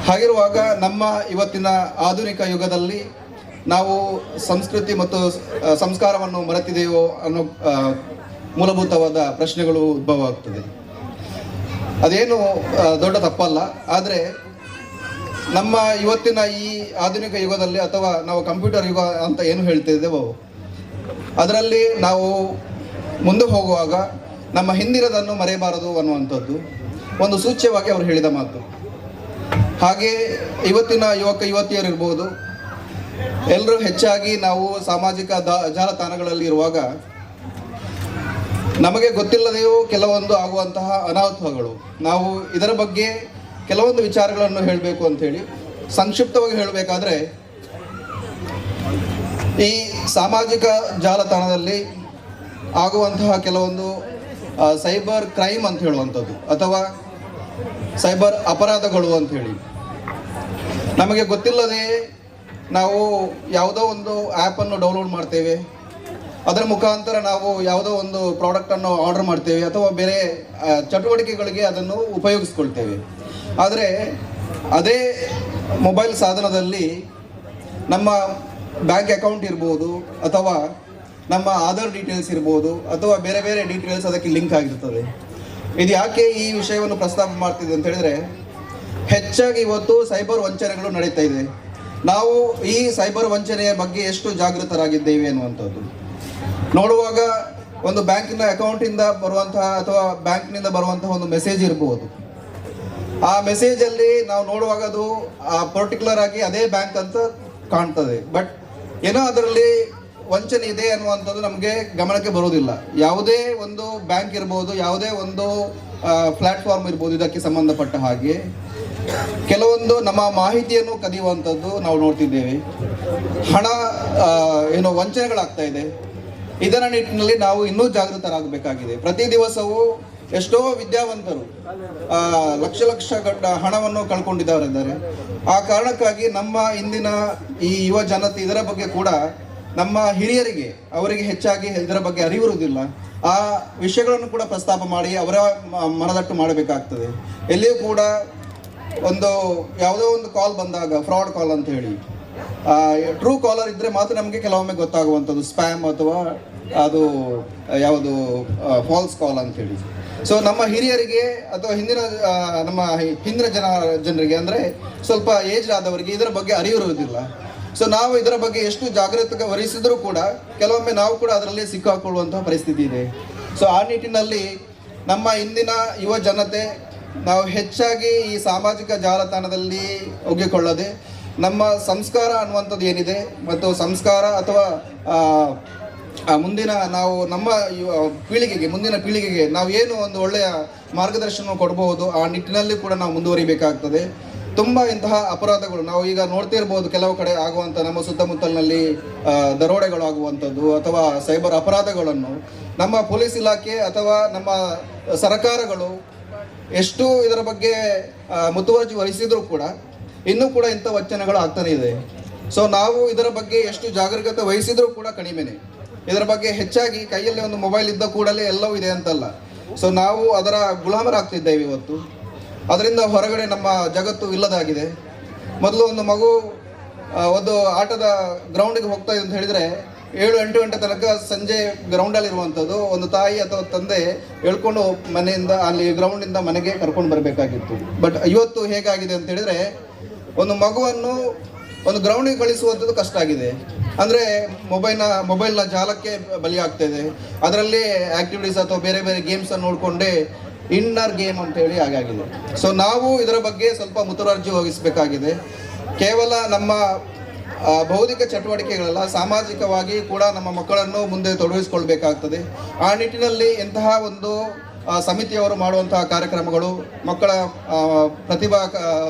ಹಾಗಿರುವಾಗ ನಮ್ಮ ಇವತ್ತಿನ ಆಧುನಿಕ ಯುಗದಲ್ಲಿ ನಾವು ಸಂಸ್ಕೃತಿ ಮತ್ತು ಸಂಸ್ಕಾರವನ್ನು ಮರೆತಿದೆಯೋ ಅನ್ನೋ ಮೂಲಭೂತವಾದ ಪ್ರಶ್ನೆಗಳು ಉದ್ಭವ ಆಗ್ತದೆ. ಅದೇನು ದೊಡ್ಡ ತಪ್ಪಲ್ಲ. ಆದರೆ ನಮ್ಮ ಇವತ್ತಿನ ಈ ಆಧುನಿಕ ಯುಗದಲ್ಲಿ ಅಥವಾ ನಾವು ಕಂಪ್ಯೂಟರ್ ಯುಗ ಅಂತ ಏನು ಹೇಳ್ತಿದ್ದೇವೋ ಅದರಲ್ಲಿ ನಾವು ಮುಂದೆ ಹೋಗುವಾಗ ನಮ್ಮ ಹಿಂದಿನದನ್ನು ಮರೆಯಬಾರದು ಅನ್ನುವಂಥದ್ದು ಒಂದು ಸೂಚ್ಯವಾಗಿ ಅವರು ಹೇಳಿದ ಮಾತು. ಹಾಗೆ ಇವತ್ತಿನ ಯುವಕ ಯುವತಿಯರಿರ್ಬೋದು, ಎಲ್ಲರೂ ಹೆಚ್ಚಾಗಿ ನಾವು ಸಾಮಾಜಿಕ ಜಾಲತಾಣಗಳಲ್ಲಿ ಇರುವಾಗ ನಮಗೆ ಗೊತ್ತಿಲ್ಲದೆಯೂ ಕೆಲವೊಂದು ಆಗುವಂತಹ ಅನಾಹುತಗಳು. ನಾವು ಇದರ ಬಗ್ಗೆ ಕೆಲವೊಂದು ವಿಚಾರಗಳನ್ನು ಹೇಳಬೇಕು ಅಂಥೇಳಿ ಸಂಕ್ಷಿಪ್ತವಾಗಿ ಹೇಳಬೇಕಾದ್ರೆ, ಈ ಸಾಮಾಜಿಕ ಜಾಲತಾಣದಲ್ಲಿ ಆಗುವಂತಹ ಕೆಲವೊಂದು ಸೈಬರ್ ಕ್ರೈಮ್ ಅಂತ ಹೇಳುವಂಥದ್ದು ಅಥವಾ ಸೈಬರ್ ಅಪರಾಧಗಳು ಅಂತ ಹೇಳಿ, ನಮಗೆ ಗೊತ್ತಿಲ್ಲದೆ ನಾವು ಯಾವುದೋ ಒಂದು ಆ್ಯಪನ್ನು ಡೌನ್ಲೋಡ್ ಮಾಡ್ತೇವೆ. ಅದರ ಮುಖಾಂತರ ನಾವು ಯಾವುದೋ ಒಂದು ಪ್ರಾಡಕ್ಟನ್ನು ಆರ್ಡರ್ ಮಾಡ್ತೇವೆ ಅಥವಾ ಬೇರೆ ಚಟುವಟಿಕೆಗಳಿಗೆ ಅದನ್ನು ಉಪಯೋಗಿಸ್ಕೊಳ್ತೇವೆ. ಆದರೆ ಅದೇ ಮೊಬೈಲ್ ಸಾಧನದಲ್ಲಿ ನಮ್ಮ ಬ್ಯಾಂಕ್ ಅಕೌಂಟ್ ಇರ್ಬೋದು ಅಥವಾ ನಮ್ಮ ಆಧಾರ್ ಡೀಟೇಲ್ಸ್ ಇರ್ಬೋದು ಅಥವಾ ಬೇರೆ ಬೇರೆ ಡೀಟೇಲ್ಸ್ ಅದಕ್ಕೆ ಲಿಂಕ್ ಆಗಿರ್ತದೆ. ಇದು ಯಾಕೆ ಈ ವಿಷಯವನ್ನು ಪ್ರಸ್ತಾಪ ಮಾಡ್ತಿದೆ ಅಂತ ಹೇಳಿದ್ರೆ, ಹೆಚ್ಚಾಗಿ ಇವತ್ತು ಸೈಬರ್ ವಂಚನೆಗಳು ನಡೀತಾ ಇದೆ. ನಾವು ಈ ಸೈಬರ್ ವಂಚನೆಯ ಬಗ್ಗೆ ಎಷ್ಟು ಜಾಗೃತರಾಗಿದ್ದೇವೆ ಅನ್ನುವಂಥದ್ದು ನೋಡುವಾಗ, ಒಂದು ಬ್ಯಾಂಕಿನ ಅಕೌಂಟಿಂದ ಬರುವಂತಹ ಅಥವಾ ಬ್ಯಾಂಕ್ನಿಂದ ಬರುವಂತಹ ಒಂದು ಮೆಸೇಜ್ ಇರಬಹುದು. ಆ ಮೆಸೇಜಲ್ಲಿ ನಾವು ನೋಡುವಾಗ ಅದು ಆ ಪರ್ಟಿಕ್ಯುಲರ್ ಆಗಿ ಅದೇ ಬ್ಯಾಂಕ್ ಅಂತ ಕಾಣ್ತದೆ. ಬಟ್ ಏನೋ ಅದರಲ್ಲಿ ವಂಚನೆ ಇದೆ ಅನ್ನುವಂಥದ್ದು ನಮಗೆ ಗಮನಕ್ಕೆ ಬರುವುದಿಲ್ಲ. ಯಾವುದೇ ಒಂದು ಬ್ಯಾಂಕ್ ಇರ್ಬೋದು, ಯಾವುದೇ ಒಂದು ಪ್ಲಾಟ್ಫಾರ್ಮ್ ಇರ್ಬೋದು, ಇದಕ್ಕೆ ಸಂಬಂಧಪಟ್ಟ ಹಾಗೆ ಕೆಲವೊಂದು ನಮ್ಮ ಮಾಹಿತಿಯನ್ನು ಕದಿಯುವಂಥದ್ದು ನಾವು ನೋಡ್ತಿದ್ದೇವೆ. ಹಣ ಏನೋ ವಂಚನೆಗಳಾಗ್ತಾ ಇದೆ. ಇದರ ನಿಟ್ಟಿನಲ್ಲಿ ನಾವು ಇನ್ನೂ ಜಾಗೃತರಾಗಬೇಕಾಗಿದೆ. ಪ್ರತಿ ದಿವಸವೂ ಎಷ್ಟೋ ವಿದ್ಯಾವಂತರು ಲಕ್ಷ ಲಕ್ಷ ಗಟ್ಟ ಹಣವನ್ನು ಕಳ್ಕೊಂಡಿದ್ದವರಿದ್ದಾರೆ. ಆ ಕಾರಣಕ್ಕಾಗಿ ನಮ್ಮ ಇಂದಿನ ಈ ಯುವ ಜನತೆ ಇದರ ಬಗ್ಗೆ ಕೂಡ, ನಮ್ಮ ಹಿರಿಯರಿಗೆ ಅವರಿಗೆ ಹೆಚ್ಚಾಗಿ ಇದರ ಬಗ್ಗೆ ಅರಿವಿರುವುದಿಲ್ಲ. ಆ ವಿಷಯಗಳನ್ನು ಕೂಡ ಪ್ರಸ್ತಾಪ ಮಾಡಿ ಅವರ ಮನದಟ್ಟು ಮಾಡಬೇಕಾಗ್ತದೆ. ಎಲ್ಲಿಯೂ ಕೂಡ ಒಂದು ಯಾವುದೋ ಒಂದು ಕಾಲ್ ಬಂದಾಗ, ಫ್ರಾಡ್ ಕಾಲ್ ಅಂತ ಹೇಳಿ, ಟ್ರೂ ಕಾಲರ್ ಇದ್ದರೆ ಮಾತ್ರ ನಮಗೆ ಕೆಲವೊಮ್ಮೆ ಗೊತ್ತಾಗುವಂಥದ್ದು ಸ್ಪ್ಯಾಮ್ ಅಥವಾ ಅದು ಯಾವುದು ಫಾಲ್ಸ್ ಕಾಲ್ ಅಂತ ಹೇಳಿ. ಸೊ ನಮ್ಮ ಹಿರಿಯರಿಗೆ ಅಥವಾ ಹಿಂದಿನ ನಮ್ಮ ಹಿಂದಿನ ಜನರಿಗೆ, ಅಂದರೆ ಸ್ವಲ್ಪ ಏಜ್ ಆದವರಿಗೆ ಇದರ ಬಗ್ಗೆ ಅರಿವಿರುವುದಿಲ್ಲ. ಸೊ ನಾವು ಇದರ ಬಗ್ಗೆ ಎಷ್ಟು ಜಾಗೃತಿ ವಹಿಸಿದರೂ ಕೂಡ ಕೆಲವೊಮ್ಮೆ ನಾವು ಕೂಡ ಅದರಲ್ಲಿ ಸಿಕ್ಕಾಕೊಳ್ಳುವಂತಹ ಪರಿಸ್ಥಿತಿ ಇದೆ. ಸೊ ಆ ನಿಟ್ಟಿನಲ್ಲಿ ನಮ್ಮ ಇಂದಿನ ಯುವ ಜನತೆ ನಾವು ಹೆಚ್ಚಾಗಿ ಈ ಸಾಮಾಜಿಕ ಜಾಲತಾಣದಲ್ಲಿ ಒಗ್ಗಿಕೊಳ್ಳದೆ, ನಮ್ಮ ಸಂಸ್ಕಾರ ಅನ್ನುವಂಥದ್ದು ಏನಿದೆ ಮತ್ತು ಸಂಸ್ಕಾರ ಅಥವಾ ಮುಂದಿನ ನಾವು ನಮ್ಮ ಪೀಳಿಗೆಗೆ, ಮುಂದಿನ ಪೀಳಿಗೆಗೆ ನಾವು ಏನು ಒಂದು ಒಳ್ಳೆಯ ಮಾರ್ಗದರ್ಶನ ಕೊಡಬಹುದು, ಆ ನಿಟ್ಟಿನಲ್ಲಿ ಕೂಡ ನಾವು ಮುಂದುವರಿಬೇಕಾಗ್ತದೆ. ತುಂಬ ಇಂತಹ ಅಪರಾಧಗಳು ನಾವು ಈಗ ನೋಡ್ತಿರ್ಬೋದು. ಕೆಲವು ಕಡೆ ಆಗುವಂಥ, ನಮ್ಮ ಸುತ್ತಮುತ್ತಲಿನಲ್ಲಿ ದರೋಡೆಗಳು ಆಗುವಂಥದ್ದು ಅಥವಾ ಸೈಬರ್ ಅಪರಾಧಗಳನ್ನು ನಮ್ಮ ಪೊಲೀಸ್ ಇಲಾಖೆ ಅಥವಾ ನಮ್ಮ ಸರ್ಕಾರಗಳು ಎಷ್ಟು ಇದರ ಬಗ್ಗೆ ಮುತುವರ್ಜಿ ವಹಿಸಿದರೂ ಕೂಡ ಇನ್ನೂ ಕೂಡ ಇಂಥ ವಂಚನೆಗಳು ಆಗ್ತಾನೆ ಇದೆ. ಸೊ ನಾವು ಇದರ ಬಗ್ಗೆ ಎಷ್ಟು ಜಾಗರೂಕತೆ ವಹಿಸಿದರೂ ಕೂಡ ಕಡಿಮೆನೆ. ಇದರ ಬಗ್ಗೆ ಹೆಚ್ಚಾಗಿ ಕೈಯಲ್ಲಿ ಒಂದು ಮೊಬೈಲ್ ಇದ್ದ ಕೂಡಲೇ ಎಲ್ಲವೂ ಇದೆ ಅಂತಲ್ಲ. ಸೊ ನಾವು ಅದರ ಗುಲಾಮರಾಗ್ತಿದ್ದೇವೆ ಇವತ್ತು. ಅದರಿಂದ ಹೊರಗಡೆ ನಮ್ಮ ಜಗತ್ತು ಇಲ್ಲದಾಗಿದೆ. ಮೊದಲು ಒಂದು ಮಗು ಒಂದು ಆಟದ ಗ್ರೌಂಡಿಗೆ ಹೋಗ್ತಾ ಇದೆ ಅಂತ ಹೇಳಿದರೆ, 7-8 ಗಂಟೆ ತನಕ ಸಂಜೆ ಗ್ರೌಂಡಲ್ಲಿರುವಂಥದ್ದು. ಒಂದು ತಾಯಿ ಅಥವಾ ತಂದೆ ಎಳ್ಕೊಂಡು ಮನೆಯಿಂದ ಅಲ್ಲಿ ಗ್ರೌಂಡಿಂದ ಮನೆಗೆ ಕರ್ಕೊಂಡು ಬರಬೇಕಾಗಿತ್ತು. ಬಟ್ ಇವತ್ತು ಹೇಗಾಗಿದೆ ಅಂತ ಹೇಳಿದರೆ, ಒಂದು ಮಗುವನ್ನು ಒಂದು ಗ್ರೌಂಡಿಗೆ ಕಳಿಸುವಂಥದ್ದು ಕಷ್ಟ ಆಗಿದೆ. ಅಂದರೆ ಮೊಬೈಲ್ನ ಮೊಬೈಲ್ನ ಜಾಲಕ್ಕೆ ಬಲಿಯಾಗ್ತಾ ಇದೆ. ಅದರಲ್ಲಿ ಆ್ಯಕ್ಟಿವಿಟೀಸ್ ಅಥವಾ ಬೇರೆ ಬೇರೆ ಗೇಮ್ಸನ್ನು ನೋಡಿಕೊಂಡೇ ಇನ್ನರ್ ಗೇಮ್ ಅಂತೇಳಿ ಹಾಗಾಗಿದೆ. ಸೊ ನಾವು ಇದರ ಬಗ್ಗೆ ಸ್ವಲ್ಪ ಮುತುವರ್ಜಿ ವಹಿಸಬೇಕಾಗಿದೆ. ಕೇವಲ ನಮ್ಮ ಬೌದ್ಧಿಕ ಚಟುವಟಿಕೆಗಳಲ್ಲ, ಸಾಮಾಜಿಕವಾಗಿ ಕೂಡ ನಮ್ಮ ಮಕ್ಕಳನ್ನು ಮುಂದೆ ತೊಡಗಿಸ್ಕೊಳ್ಬೇಕಾಗ್ತದೆ. ಆ ನಿಟ್ಟಿನಲ್ಲಿ ಇಂತಹ ಒಂದು ಸಮಿತಿಯವರು ಮಾಡುವಂತಹ ಕಾರ್ಯಕ್ರಮಗಳು, ಮಕ್ಕಳ ಪ್ರತಿಭಾ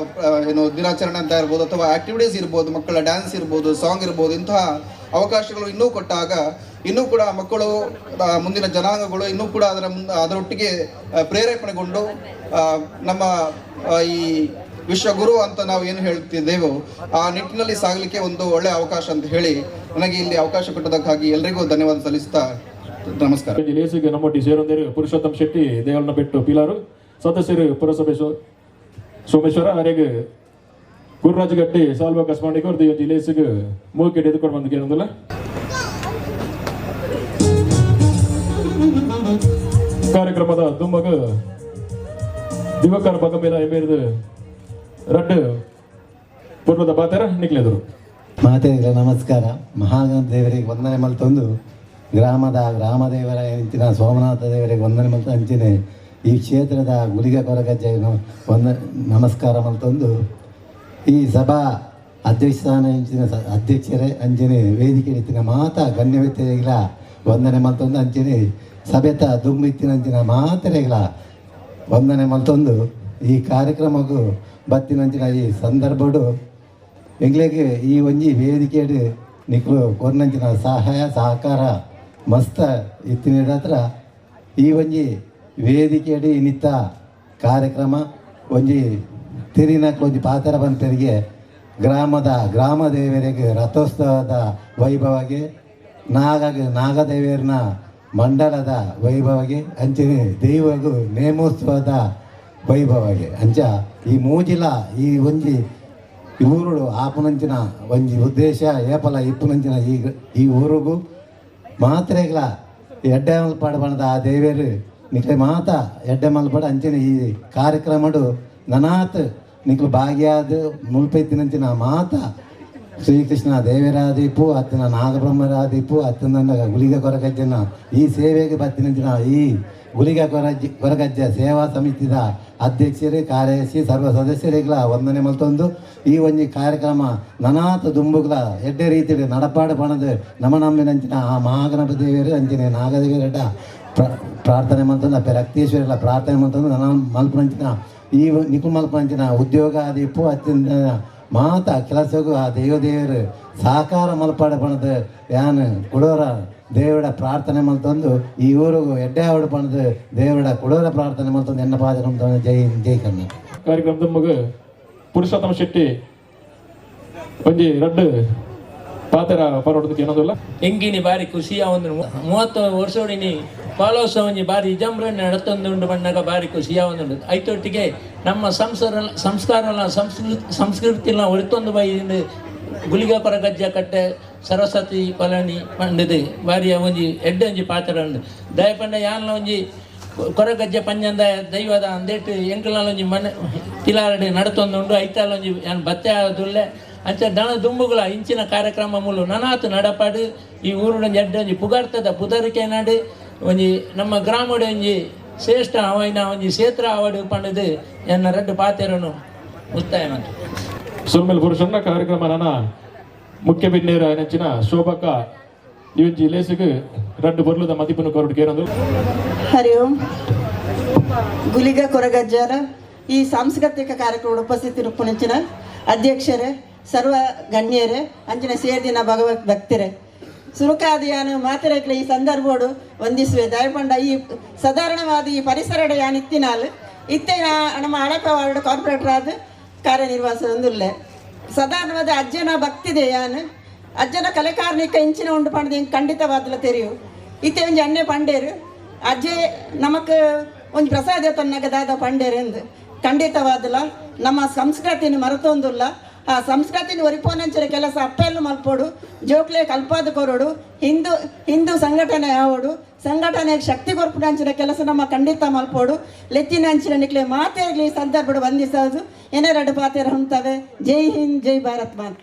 ಏನು ದಿನಾಚರಣೆ ಅಂತ ಇರ್ಬೋದು ಅಥವಾ ಆ್ಯಕ್ಟಿವಿಟೀಸ್ ಇರ್ಬೋದು, ಮಕ್ಕಳ ಡ್ಯಾನ್ಸ್ ಇರ್ಬೋದು, ಸಾಂಗ್ ಇರ್ಬೋದು, ಇಂತಹ ಅವಕಾಶಗಳು ಇನ್ನೂ ಕೊಟ್ಟಾಗ ಇನ್ನೂ ಕೂಡ ಮಕ್ಕಳು, ಮುಂದಿನ ಜನಾಂಗಗಳು ಇನ್ನೂ ಕೂಡ ಅದರೊಟ್ಟಿಗೆ ಪ್ರೇರೇಪಣೆಗೊಂಡು ನಮ್ಮ ಈ ವಿಶ್ವಗುರು ಅಂತ ನಾವು ಏನು ಹೇಳ್ತಿದ್ದೇವೋ ಆ ನಿಟ್ಟಿನಲ್ಲಿ ಸಾಗಲಿಕ್ಕೆ ಒಂದು ಒಳ್ಳೆಯ ಅವಕಾಶ ಅಂತ ಹೇಳಿ, ನನಗೆ ಇಲ್ಲಿ ಅವಕಾಶ ಕೊಟ್ಟದಕ್ಕಾಗಿ ಎಲ್ರಿಗೂ ಧನ್ಯವಾದ ಸಲ್ಲಿಸ್ತಾ ನಮಸ್ಕಾರ. ಲೇಸಿಗೆ ನಮ್ಮೊಟ್ಟಿ ಸೇರೊಂದೇರು ಪುರುಷೋತ್ತಮ್ ಶೆಟ್ಟಿ ದೇವಳನ ಬೆಟ್ಟು ಪಿಲಾರು ಸದಸ್ಯರು ಪುರಸಭೆ ಸೋಮೇಶ್ವರ ಅರೆಗ್ ಗುರುರಾಜ್ ಗಟ್ಟಿ ಸಾಲ್ವ ಕಸ್ಮಾಂಡಿಗೆ ಅವ್ರದ್ದು ಲೇಸಿಗೆ ಮೂಕಿಟ್ ಎದುಕೊಂಡು ಬಂದು ಏನಂದಿಲ್ಲ. ಕಾರ್ಯಕ್ರಮದ ದುಮ್ಮಗ ದಿವಕರ್ ಬಗಮೇಲ ಎಮೇರ್ದು ರಡ್ಡು ಪೂರ್ವದ ಪಾತ್ರ ನಿಕ್ಲೆದರು. ಮಾತೇನಿಲ್ಲ, ನಮಸ್ಕಾರ. ಮಹಾಗಣ ದೇವರಿಗೆ ವಂದನೆ ಮಲ್ತೊಂದು, ಗ್ರಾಮದ ಗ್ರಾಮದೇವರ ಅಂಚಿನ ಸೋಮನಾಥ ದೇವರಿಗೆ ವಂದನೆ ಮಲ್ತ, ಅಂಚಿನೆ ಈ ಕ್ಷೇತ್ರದ ಗುಲಿಗ ಕೊರಗಜ್ಜೆ ವಂದ ನಮಸ್ಕಾರ ಮಲ್ತೊಂದು, ಈ ಸಭಾ ಅಧ್ಯಕ್ಷ ಸ್ಥಾನ ಅಂಚಿನ ಅಧ್ಯಕ್ಷರೇ, ಅಂಚಿನೆ ವೇದಿಕೆ ಇತ್ತಿನ ಮಾತಾ ಗಣ್ಯ ವ್ಯಕ್ತಿಗಳ ವಂದನೆ ಮಲ್ತೊಂದು ಅಂಚನೆ ಸಭೆತ ದುಂಬಿತ್ತಿನಂಚಿನ ಮಾತೆರೆಗ್ಲ ವಂದನೆ ಮಲ್ತೊಂದು ಈ ಕಾರ್ಯಕ್ರಮಕ್ಕೂ ಬತ್ತಿನಂಚಿನ ಈ ಸಂದರ್ಭಡು ಎಂಗ್ಲೆಗ್ ಈ ಒಂಜಿ ವೇದಿಕೆಡ್ ನಿಕ್ಲು ಕೊರ್ನಂಚಿನ ಸಹಾಯ ಸಹಕಾರ ಮಸ್ತ ಇತ್ತಿನ ಈ ಒಂಜಿ ವೇದಿಕೆಡ್ ಇನ್ನಿತ್ತ ಕಾರ್ಯಕ್ರಮ ಒಂಜಿ ತಿರಿನಕ್ಲು ಒಂಜಿ ಪಾತ್ರ ಬಂತರಿಗೆ ಗ್ರಾಮದ ಗ್ರಾಮ ದೇವರಿಗೆ ರಥೋತ್ಸವದ ವೈಭವಗೆ ನಾಗದೇವರನ ಮಂಡಲದ ವೈಭವಗೆ ಅಂಚನೆ ದೈವಗು ನೇಮೋತ್ಸವದ ವೈಭವಗೆ ಅಂಚ ಈ ಮೂಜಿಲ ಈ ಒಂಜಿ ಊರುಡು ಆಪುನಂಚಿನ ಒಂಜಿ ಉದ್ದೇಶ ಏಪಲ ಇಪ್ಪುನಂಚಿನ ಈ ಈ ಊರುಗು ಮಾತ್ರೆಗ್ಲ ಎಡ್ಡೆ ಮಲ್ಪಾಡು ಬಣ್ಣದ ಆ ದೇವೇರು ನಿಕ್ಲೆ ಮಾತ ಎಡ್ಡೆ ಮಲ್ಪಾಡು ಅಂಚನೆ ಈ ಕಾರ್ಯಕ್ರಮಡು ನನಾತ್ ನಿಕ್ಲು ಭಾಗ್ಯಾದ ಮುಲ್ಪೈತಿನಂಚಿನ ಮಾತ ಶ್ರೀಕೃಷ್ಣ ದೇವರಾದೀಪು ಅತ್ತಿನ ನಾಗಬ್ರಹ್ಮರಾದೀಪು ಅತ್ತಿನ ಗುಳಿಗ ಕೊರಗಜ್ಜನ ಈ ಸೇವೆಗೆ ಬತ್ತಿನಂಚಿನ ಈ ಗುಳಿಗ ಕೊರಗಜ್ಜ ಸೇವಾ ಸಮಿತಿದ ಅಧ್ಯಕ್ಷರು ಕಾರ್ಯದರ್ಶಿ ಸರ್ವ ಸದಸ್ಯರಿಗ್ಲ ವಂದನೆ ಮಲ್ತೊಂದು ಈ ಒಂಜಿ ಕಾರ್ಯಕ್ರಮ ನನಾತ ದುಂಬುಗ್ಲ ಎಡ್ಡೆ ರೀತಿಯಲ್ಲಿ ನಡಪಾಡು ಪಣದು ನಮ ನಂಬಿನಂಚಿನ ಆ ಮಹಾಗಣಪತಿ ದೇವರು ಅಂಚಿನ ನಾಗದೇವರಡ ಪ್ರಾರ್ಥನೆ ಮಲ್ತೊಂದು ಅಪ್ಪೆ ರಕ್ತೇಶ್ವರಲ್ಲ ಪ್ರಾರ್ಥನೆ ಮಲ್ತೊಂದು ನನ ಮಲ್ಪನಂಚಿನ ಈ ನಿಕುಲ್ ಮಲ್ಪನಂಚಿನ ಉದ್ಯೋಗ ಆದಿಪ್ಪು ಅತ್ಯಂತ ಮಾತ ಕೆಲಸಗೂ ಆ ದೇವದೇವರು ಸಹಕಾರ ಮಲ್ಪಾಡ ಪಣದು ಯಾನ್ ಕುಡೋರ ದೇವಡ ಪ್ರಾರ್ಥನೆ ಮಲ್ತೊಂದು ಈ ಊರಿಗೂ ಎಡ್ಡೆ ಆವಡು ಪಣದು ದೇವಡ ಕುಡೋರ ಪ್ರಾರ್ಥನೆ ಮಲ್ತೊಂದು ಎನ್ನ ಪಾತ್ರ ಜೈ ಜೈ ಕರ್ನಾಟಕ. ಕಾರ್ಯಕ್ರಮದ ಮಗ ಪುರುಷೋತ್ತಮ ಶೆಟ್ಟಿ ಒಂಜಿ ರಡ್ಡು ಪಾತೆರ ಪರೋಡದಕ್ಕೆ ಏನೋದಿಲ್ಲ. ಎಂಗಿನಿ ಬಾರಿ ಖುಷಿಯ ಒಂದು 30 ವರ್ಷೋಡಿನಿ ಪಾಲೋತ್ಸವ ಒಂಜಿ ಬಾರಿ ವಿಜೃಂಭಣೆ ನಡತೊಂದುಂಡು ಬಣ್ಣಗ ಬಾರಿ ಖುಷಿಯ ಒಂದುಂಡು. ಐತೊಟ್ಟಿಗೆ ನಮ್ಮ ಸಂಸ್ಕಾರಲ ಸಂಸ್ಕೃತಿನ ಒರಿತೊಂದು ಬೈದಿಂದ ಗುಳಿಗ ಕೊರಗಜ್ಜ ಕಟ್ಟೆ ಸರಸ್ವತಿ ಪಳನಿ ಪಂಡದು ಬಾರಿಯ ಒಂಜಿ ಎಡ್ಡೆ ಒಂಜಿ ಪಾತ್ರ ಉಂಡು. ದಯಪಂಡ ಯಾನ್ಲ ಒಂಜಿ ಕೊರಗಜ್ಜ ಪಂಜಂದ ದೈವದ ಅಂದೇಟು ಎಂಕಲ್ನ ಒಂಜಿ ಮನೆ ಪಿಲಾರಡಿ ನಡತೊಂದುಂಡು. ಐತಾಲ ಒಂಜಿ ಯಾನ್ ಬತ್ತೆ ಆದುಲ್ಲೆ ಅಂಚ ದಣ ದುಂಬುಗಳ ಇಂಚಿನ ಕಾರ್ಯಕ್ರಮ ಮೂಲು ನನಾತು ನಡಪಾಡು ಈ ಊರುಡೊಂಜಿ ಎಡ್ಡೆ ಒಂಜಿ ಪುಗಾರ್ತದ ಪುದರಿಕೆ ನಾಡು ಒಂಜಿ ನಮ್ಮ ಗ್ರಾಮಡು ಒಂಜಿ ಶ್ರೇಷ್ಠ ಅವೈನ ಒಂಜಿ ಕ್ಷೇತ್ರ ಆವಡು ಪಂಡದು ಎನ್ನ ರಡ್ಡು ಪಾತೆರನು ಮುಕ್ತಾಯ ಮಂತು. ಸುಲ್ಮೆಲ್ ಪುರುಷನ ಕಾರ್ಯಕ್ರಮ ನನ ಮುಖ್ಯ ಬಿನ್ನೇರ ನೆಚ್ಚಿನ ಶೋಭಕ ಈ ಒಂಜಿ ಲೇಸುಗು ರಡ್ಡು ಬೊರ್ಲುದ ಮದಿಪುನು ಕೊರಡು ಕೇರಂದು. ಹರಿ ಓಂ. ಗುಲಿಗ ಕೊರಗಜ್ಜರ ಈ ಸಾಂಸ್ಕೃತಿಕ ಕಾರ್ಯಕ್ರಮ ಉಪಸ್ಥಿತಿರುಪ್ಪುನಂಚಿನ ಅಧ್ಯಕ್ಷರೇ, ಸರ್ವ ಗಣ್ಯರೇ, ಅಂಚಿನ ಸೇರ್ದಿನ ಭಗವತ್ ಭಕ್ತರೇ, ಸುರುಕಾದಿಯಾನು ಮಾತಿರಕ್ಲೆ ಈ ಸಂದರ್ಭೋಡು ವಂದಿಸುವೆ. ದಯಪಂಡ ಈ ಸಾಧಾರಣವಾದ ಈ ಪರಿಸರಡ ಯಾನ್ ಇತ್ತಿನಾಲ್ ಇತ್ತೆ ನಮ್ಮ ಹಳಪ ವಾರ್ಡ್ ಕಾರ್ಪೊರೇಟರ್ ಆದ ಕಾರ್ಯನಿರ್ವಹಿಸೊಂದುಲ್ಲೆ. ಸಾಧಾರಣವಾದ ಅಜ್ಜನ ಭಕ್ತಿದೆ ಯಾನ್ ಅಜ್ಜನ ಕಲೆಕಾರ್ನಿಕ ಇಂಚಿನ ಉಂಡು ಪಂಡದು ಎಂಕ್ ಖಂಡಿತವಾದ್ಲ ತೆರಿಯು. ಇತ್ತೆ ಒಂಜಿ ಅಣ್ಣೆ ಪಂಡೇರು ಅಜ್ಜೆ ನಮಕ್ ಒಂಜಿ ಪ್ರಸಾದ ತನ್ನಗ ದಾದ ಪಂಡೇರು ಎಂದು ಖಂಡಿತವಾದಲ ನಮ್ಮ ಸಂಸ್ಕೃತಿನ ಮರೆತೊಂದುಲ್ಲ. ಆ ಸಂಸ್ಕೃತಿನ ಒರಿಪೋನಂಚಿನ ಕೆಲಸ ಅಪ್ಪೆಲ್ಲು ಮಲ್ಪೋಡು, ಜೋಕ್ಲೆ ಕಲ್ಪಾದ ಕೊರಡು, ಹಿಂದೂ ಹಿಂದೂ ಸಂಘಟನೆ ಆವಡು, ಸಂಘಟನೆಗೆ ಶಕ್ತಿ ಕೊರ್ಪುನಂಚಿನ ಕೆಲಸ ನಮ್ಮ ಖಂಡಿತ ಮಲ್ಪೋಡು. ಲೆತ್ತಿನಂಚಿನ ನಿಕ್ಲೆ ಮಾತೇರ್ಲಿ ಈ ಸಂದರ್ಭ ವಂದಿಸೋದು ಏನೆರಡು ಪಾತೇರ ಹೊಂತವೆ. ಜೈ ಹಿಂದ್, ಜೈ ಭಾರತ್ ಮಾತೆ.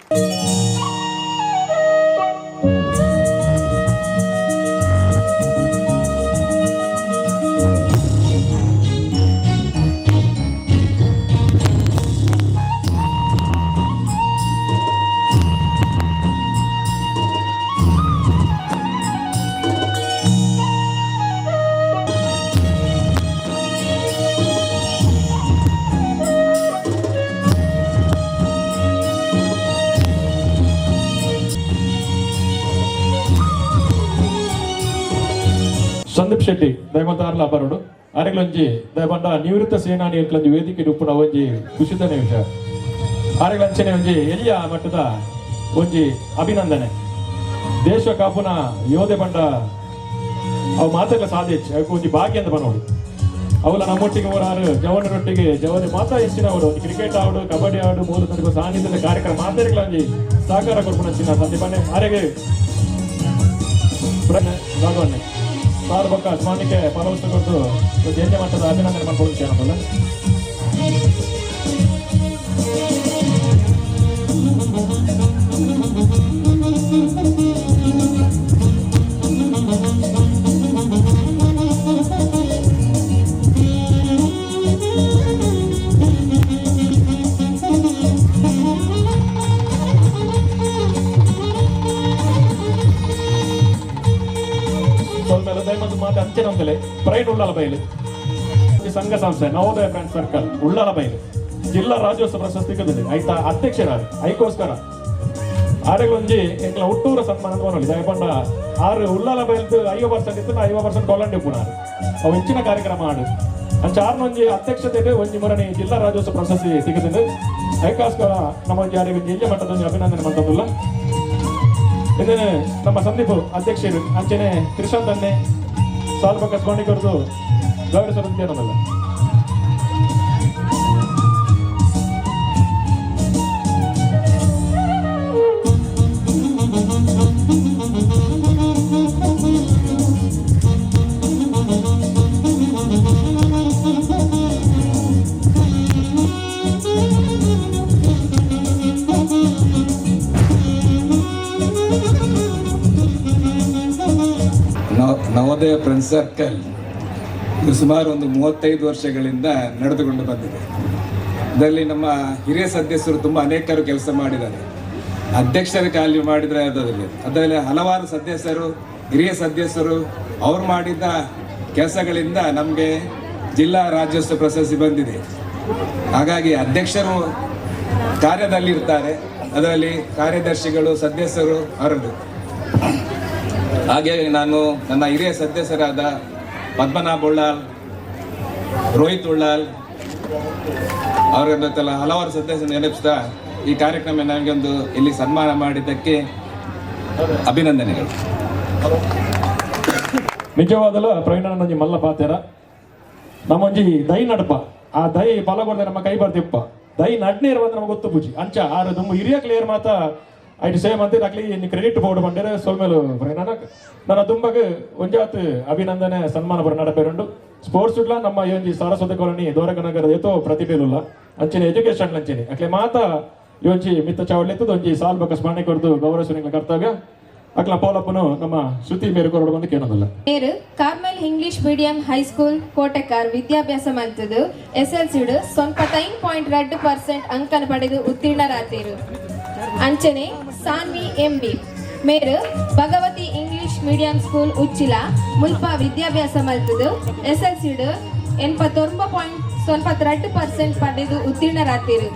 ಸಂದೀಪ್ ಶೆಟ್ಟಿ ದಯಮಂತಾರ್ಲ ಬರೋಡು ಅರೆಗ್ಲೊಂಜಿ ದಯಬಂಡ ನಿವೃತ್ತ ಸೇನಾನಿ ಒಂಜಿ ವೇದಿಕೆ ಉಪ್ಪುನ ಒಂಜಿ ಖುಷಿತನೇ ವಿಷಯ. ಅರೆಗ್ಲಂಚನೆ ಒಂಜಿ ಎಲ್ಲಿಯ ಮಟ್ಟದ ಒಂಜಿ ಅಭಿನಂದನೆ. ದೇಶ ಕಾಪುನ ಯೋಧೆ ಬಂಡ ಅವು ಮಾತೆಲ್ಲ ಸಾಧ್ಯ ಅವಕ್ಕೆ ಒಂಜಿ ಭಾಗ್ಯ ಅಂತ ಬನ್ನೋಡು. ಅವಲ ನಮ್ಮೊಟ್ಟಿಗೆ ಮೂರಾರು ಜವನರೊಟ್ಟಿಗೆ ಜವನ ಮಾತಾ ಹೆಚ್ಚಿನವರು ಒಂಜಿ ಕ್ರಿಕೆಟ್ ಆಡು, ಕಬಡ್ಡಿ ಆಡು, ಮೂರು ತನಕ ಸಾನ್ನಿಧ್ಯದ ಕಾರ್ಯಕ್ರಮ ಮಾತೆರ್ಗಳ ಒಂಜಿ ಸಹಕಾರ ಕೊರ್ಪುನ ಚಿನ್ನ ಸಂದೀಪನೆ ಅರೆಗೆ ಭಾಗವನ್ನೇ ಸಾರು ಬೊಕ್ಕ ಸ್ವಾಮಿಗೆ ಫಲವಸ್ತು ಕೊಟ್ಟು ಒಂದು ಎಣ್ಣೆ ಮಟ್ಟದ ಅಭಿನಂದನೆ ಮಾಡ್ಕೊಂಡು ನಮ್ಮಲ್ಲ. ಮಾತ ಅಂಚೆನೊಂದಲೆ ಪ್ರೈಡ್ ಉಳ್ಳಾಲ ಬೈಲು ಸಂಘ ಸಂಸ್ಥೆ ನವೋದಯ ಫ್ರೆಂಡ್ ಸರ್ಕಲ್ ಉಳ್ಳಾಲ ಬೈಲು ಜಿಲ್ಲಾ ರಾಜ್ಯೋತ್ಸವ ಪ್ರಶಸ್ತಿ ಸಿಕ್ಕುತ್ತದೆ ಆಯ್ತಾ ಅಧ್ಯಕ್ಷರಾರು ಐಕೋಸ್ಕರ ಆರೆಗೊಂಜಿ ಎಂಕ್ಲ ಹುಟ್ಟೂರ ಸನ್ಮಾನ ಅಂತ ದಯಪಂಡ ಆರು ಉಳ್ಳಾಲ ಬೈಲ್ದು 50% ಇತ್ತು 50% ಕೊಲ್ಲಂಡಿ ಉಪ್ಪುನಾರು ಅವು ಹೆಚ್ಚಿನ ಕಾರ್ಯಕ್ರಮ ಆಡು ಅಂಚ ಆರ್ನೊಂಜಿ ಅಧ್ಯಕ್ಷತೆ ಒಂಜಿ ಮುರಣಿ ಜಿಲ್ಲಾ ರಾಜ್ಯೋತ್ಸವ ಪ್ರಶಸ್ತಿ ಸಿಗುತ್ತದೆ ಐಕೋಸ್ಕರ ನಮ್ಮ ಒಂಜಿ ಆರೆಗೊಂಜಿ ಜಿಲ್ಲೆ ಮಟ್ಟದ ಒಂಜಿ ಅಭಿನಂದನೆ ಮಾಡ್ತದಿಲ್ಲ. ಇನ್ನೇನು ನಮ್ಮ ಸಂದೀಪ್ ಅಧ್ಯಕ್ಷರು ಅಂಚೆನೆ ತ್ರಿಶಾಂತ್ ಅನ್ನೆ ಸಾಲ್ಬಕ್ಕ ಸ್ಮರಣಿಕರದು ಗೌರವಿಸೋದಂತ ಏನಲ್ಲ. ನವೋದಯ ಫ್ರೆಂಡ್ ಸರ್ಕಲ್ ಇದು ಸುಮಾರು ಒಂದು 35 ವರ್ಷಗಳಿಂದ ನಡೆದುಕೊಂಡು ಬಂದಿದೆ. ಇದರಲ್ಲಿ ನಮ್ಮ ಹಿರಿಯ ಸದಸ್ಯರು ತುಂಬ ಅನೇಕರು ಕೆಲಸ ಮಾಡಿದ್ದಾರೆ. ಅಧ್ಯಕ್ಷರ ಖಾಲಿ ಮಾಡಿದರೆ ಅದರಲ್ಲಿ ಹಲವಾರು ಸದಸ್ಯರು, ಹಿರಿಯ ಸದಸ್ಯರು ಅವರು ಮಾಡಿದ ಕೆಲಸಗಳಿಂದ ನಮಗೆ ಜಿಲ್ಲಾ ರಾಜ್ಯೋತ್ಸವ ಪ್ರಶಸ್ತಿ ಬಂದಿದೆ. ಹಾಗಾಗಿ ಅಧ್ಯಕ್ಷರು ಕಾರ್ಯದಲ್ಲಿರ್ತಾರೆ, ಅದರಲ್ಲಿ ಕಾರ್ಯದರ್ಶಿಗಳು, ಸದಸ್ಯರು ಅವರದ್ದು. ಹಾಗೆ ನಾನು ನನ್ನ ಹಿರಿಯ ಸದಸ್ಯರಾದ ಪದ್ಮನಾಭ ಉಳ್ಳಾಲ್, ರೋಹಿತ್ ಉಳ್ಳಾಲ್ ಅವರ ಹಲವಾರು ಸದಸ್ಯರನ್ನು ನೆನಪಿಸ್ತಾ ಈ ಕಾರ್ಯಕ್ರಮ ನನಗೆ ಒಂದು ಇಲ್ಲಿ ಸನ್ಮಾನ ಮಾಡಿದ್ದಕ್ಕೆ ಅಭಿನಂದನೆಗಳು. ನಿಜವಾದಲ ಪ್ರವೀಣನೊಂಜಿ ಮಲ್ಲ ಪಾತೆರ ನಮ್ಮೊಂಜಿ ದೈ ನಡಪ ಆ ದೈ ಫಲ ನಮ್ಮ ಕೈ ಬರ್ತಿಪ್ಪ ದೈ ನಡ್ನೇರು ಬಂದು ನಮಗೆ ಗೊತ್ತು ಪೂಜಿ ಅಂಚ ಆರು ತುಂಬ ಹಿರಿಯ ಕ್ಲಿಯರ್ ಮಾತ ಐಟ್ ಸೇಮ್ ಅಂತ ಅಕ್ಲಿ ಕ್ರೆಡಿಟ್ ಬೋರ್ಡ್ ಬಂಡೇರೆ ಸೊಲ್ಮೇಲು ಪ್ರವೀಣನ ನನ್ನ ತುಂಬಗೆ ಒಂಜಾತ್ ಅಭಿನಂದನೆ ಸನ್ಮಾನ ಬರ ನಡಪೇರುಂಡು. ಸ್ಪೋರ್ಟ್ಸ್ ಇಡ್ಲ ನಮ್ಮ ಈ ಒಂಜಿ ಸಾರಸ್ವತ ಕಾಲೋನಿ ದ್ವಾರಕನಗರದ ಏತೋ ಪ್ರತಿಭೆಲುಲ್ಲ ಅಂಚನೆ ಎಜುಕೇಶನ್ ಅಂಚನೆ ಅಕ್ಲೆ ಮಾತ ಈ ಒಂಜಿ ಮಿತ್ತ ಚಾವಳಿತ್ತದ ಒಂಜಿ ಸಾಲ್ ಬೊಕ್ಕ ಸ್ಮರಣೆ ಕೊರ್ದು ಗೌರವಿಸುವ ಕರ್ತವ್ಯ. ಅಕ್ಲ ಪೋಲಪ್ಪನು ನಮ್ಮ ಶ್ರುತಿ ಮೇರು ಕೊರಡು ಬಂದು ಕೇಳೋದಲ್ಲ. ಮೇರು Carmel English medium high school Kotekar ವಿದ್ಯಾಭ್ಯಾಸ ಮಲ್ತದು ಎಸ್ಎಲ್ಸಿಡು 9.2% ಅಂಕನ ಪಡೆದು ಉತ್ತೀರ್ಣರಾತೇರು. ಅಂಚನೆ ಸಾನ್ವಿ ಎಂಬಿ ಮೇರು Bhagavathi English medium school Uchila ಮುಲ್ಪ ವಿದ್ಯಾಭ್ಯಾಸ ಮಲ್ತದು ಎಸ್ಎಲ್ಸಿಡು 89.02% ಪಡೆದು ಉತ್ತೀರ್ಣರಾತೇರು.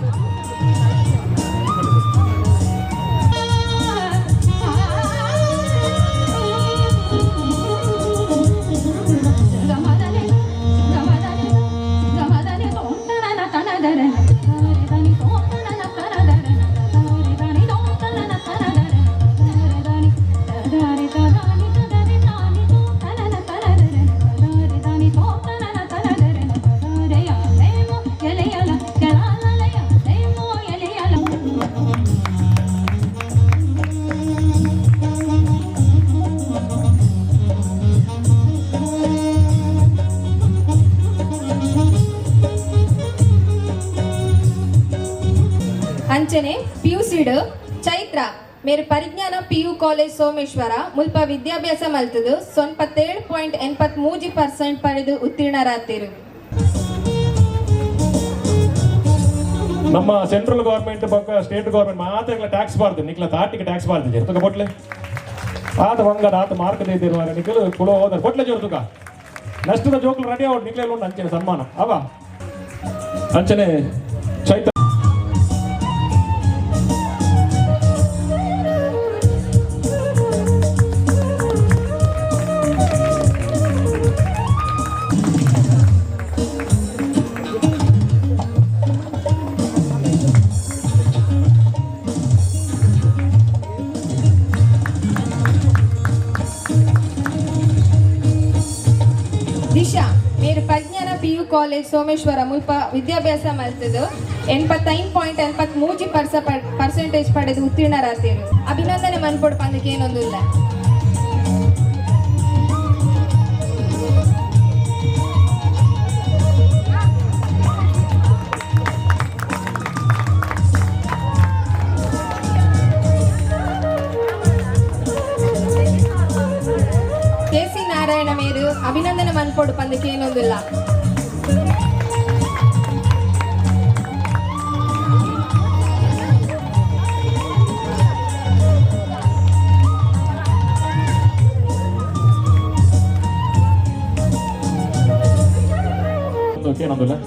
ಅಂಚನೆ ಪಿಯುಸಿಡ್ ಚೈತ್ರ ಮೇರು ಪರಿಜ್ಞಾನ ಪಿಯು ಕಾಲೇಜ್ ಸೋಮೇಶ್ವರ ಮುಲ್ಪ ವಿದ್ಯಾಭ್ಯಾಸ ಮಲ್ತದು 97.83% ಪಡೆದು ಉತ್ತೀರ್ಣರಾತೇರು. ನಮ್ಮ ಸೆಂಟ್ರಲ್ ಗವರ್ಮೆಂಟ್ ಬೊಕ್ಕ ಸ್ಟೇಟ್ ಗವರ್ಮೆಂಟ್ ಮಾತ್ರ ಟ್ಯಾಕ್ಸ್ ಬಾರ್ದು ನಿಕ್ಲ ತಾಟಿಗೆ ಟ್ಯಾಕ್ಸ್ ಬಾರ್ದಿದೆ ತುಕ ಬೊಟ್ಲೆ ಆತ ಬಂಗಾರ ಆತ ಮಾರ್ಕ್ ದಿರುವ ನಿಕ್ಕಲು ಕುಲೋ ಹೋದ ಬೊಟ್ಲೆ ಜೋರು ತುಕ ನಷ್ಟದ ಜೋಕ್ಲು ರೆಡಿ ಅವಳು ನಿಕ್ಲೆ ಉಂಟು ಅಂಚನೆ ಸನ್ಮಾನ ಅವ ಅಂಚನೆ ಚೈತ್ರ. ದಿಶಾ ಮೇರು ಪರಿಜ್ಞಾನ ಪಿಯು ಕಾಲೇಜ್ ಸೋಮೇಶ್ವರ ಮುಲ್ಪ ವಿದ್ಯಾಭ್ಯಾಸ ಮಲ್ತದು 85.83% ಪಡೆದು ಉತ್ತೀರ್ಣರಾತೇರು. ಅಭಿನಂದನೆ ಮನ್ಪೊಡು ಪಂದಕ್ಕೆ ಏನೊಂದಿಲ್ಲ. ಕೆಸಿ ನಾರಾಯಣ ಮೇರು ಅಭಿನಂದನೆ ಮನ್ಪೊಡು ಪಂದಕ್ಕೆ ಏನೊಂದಿಲ್ಲ. ಕೇಳೋದಿಲ್ಲ.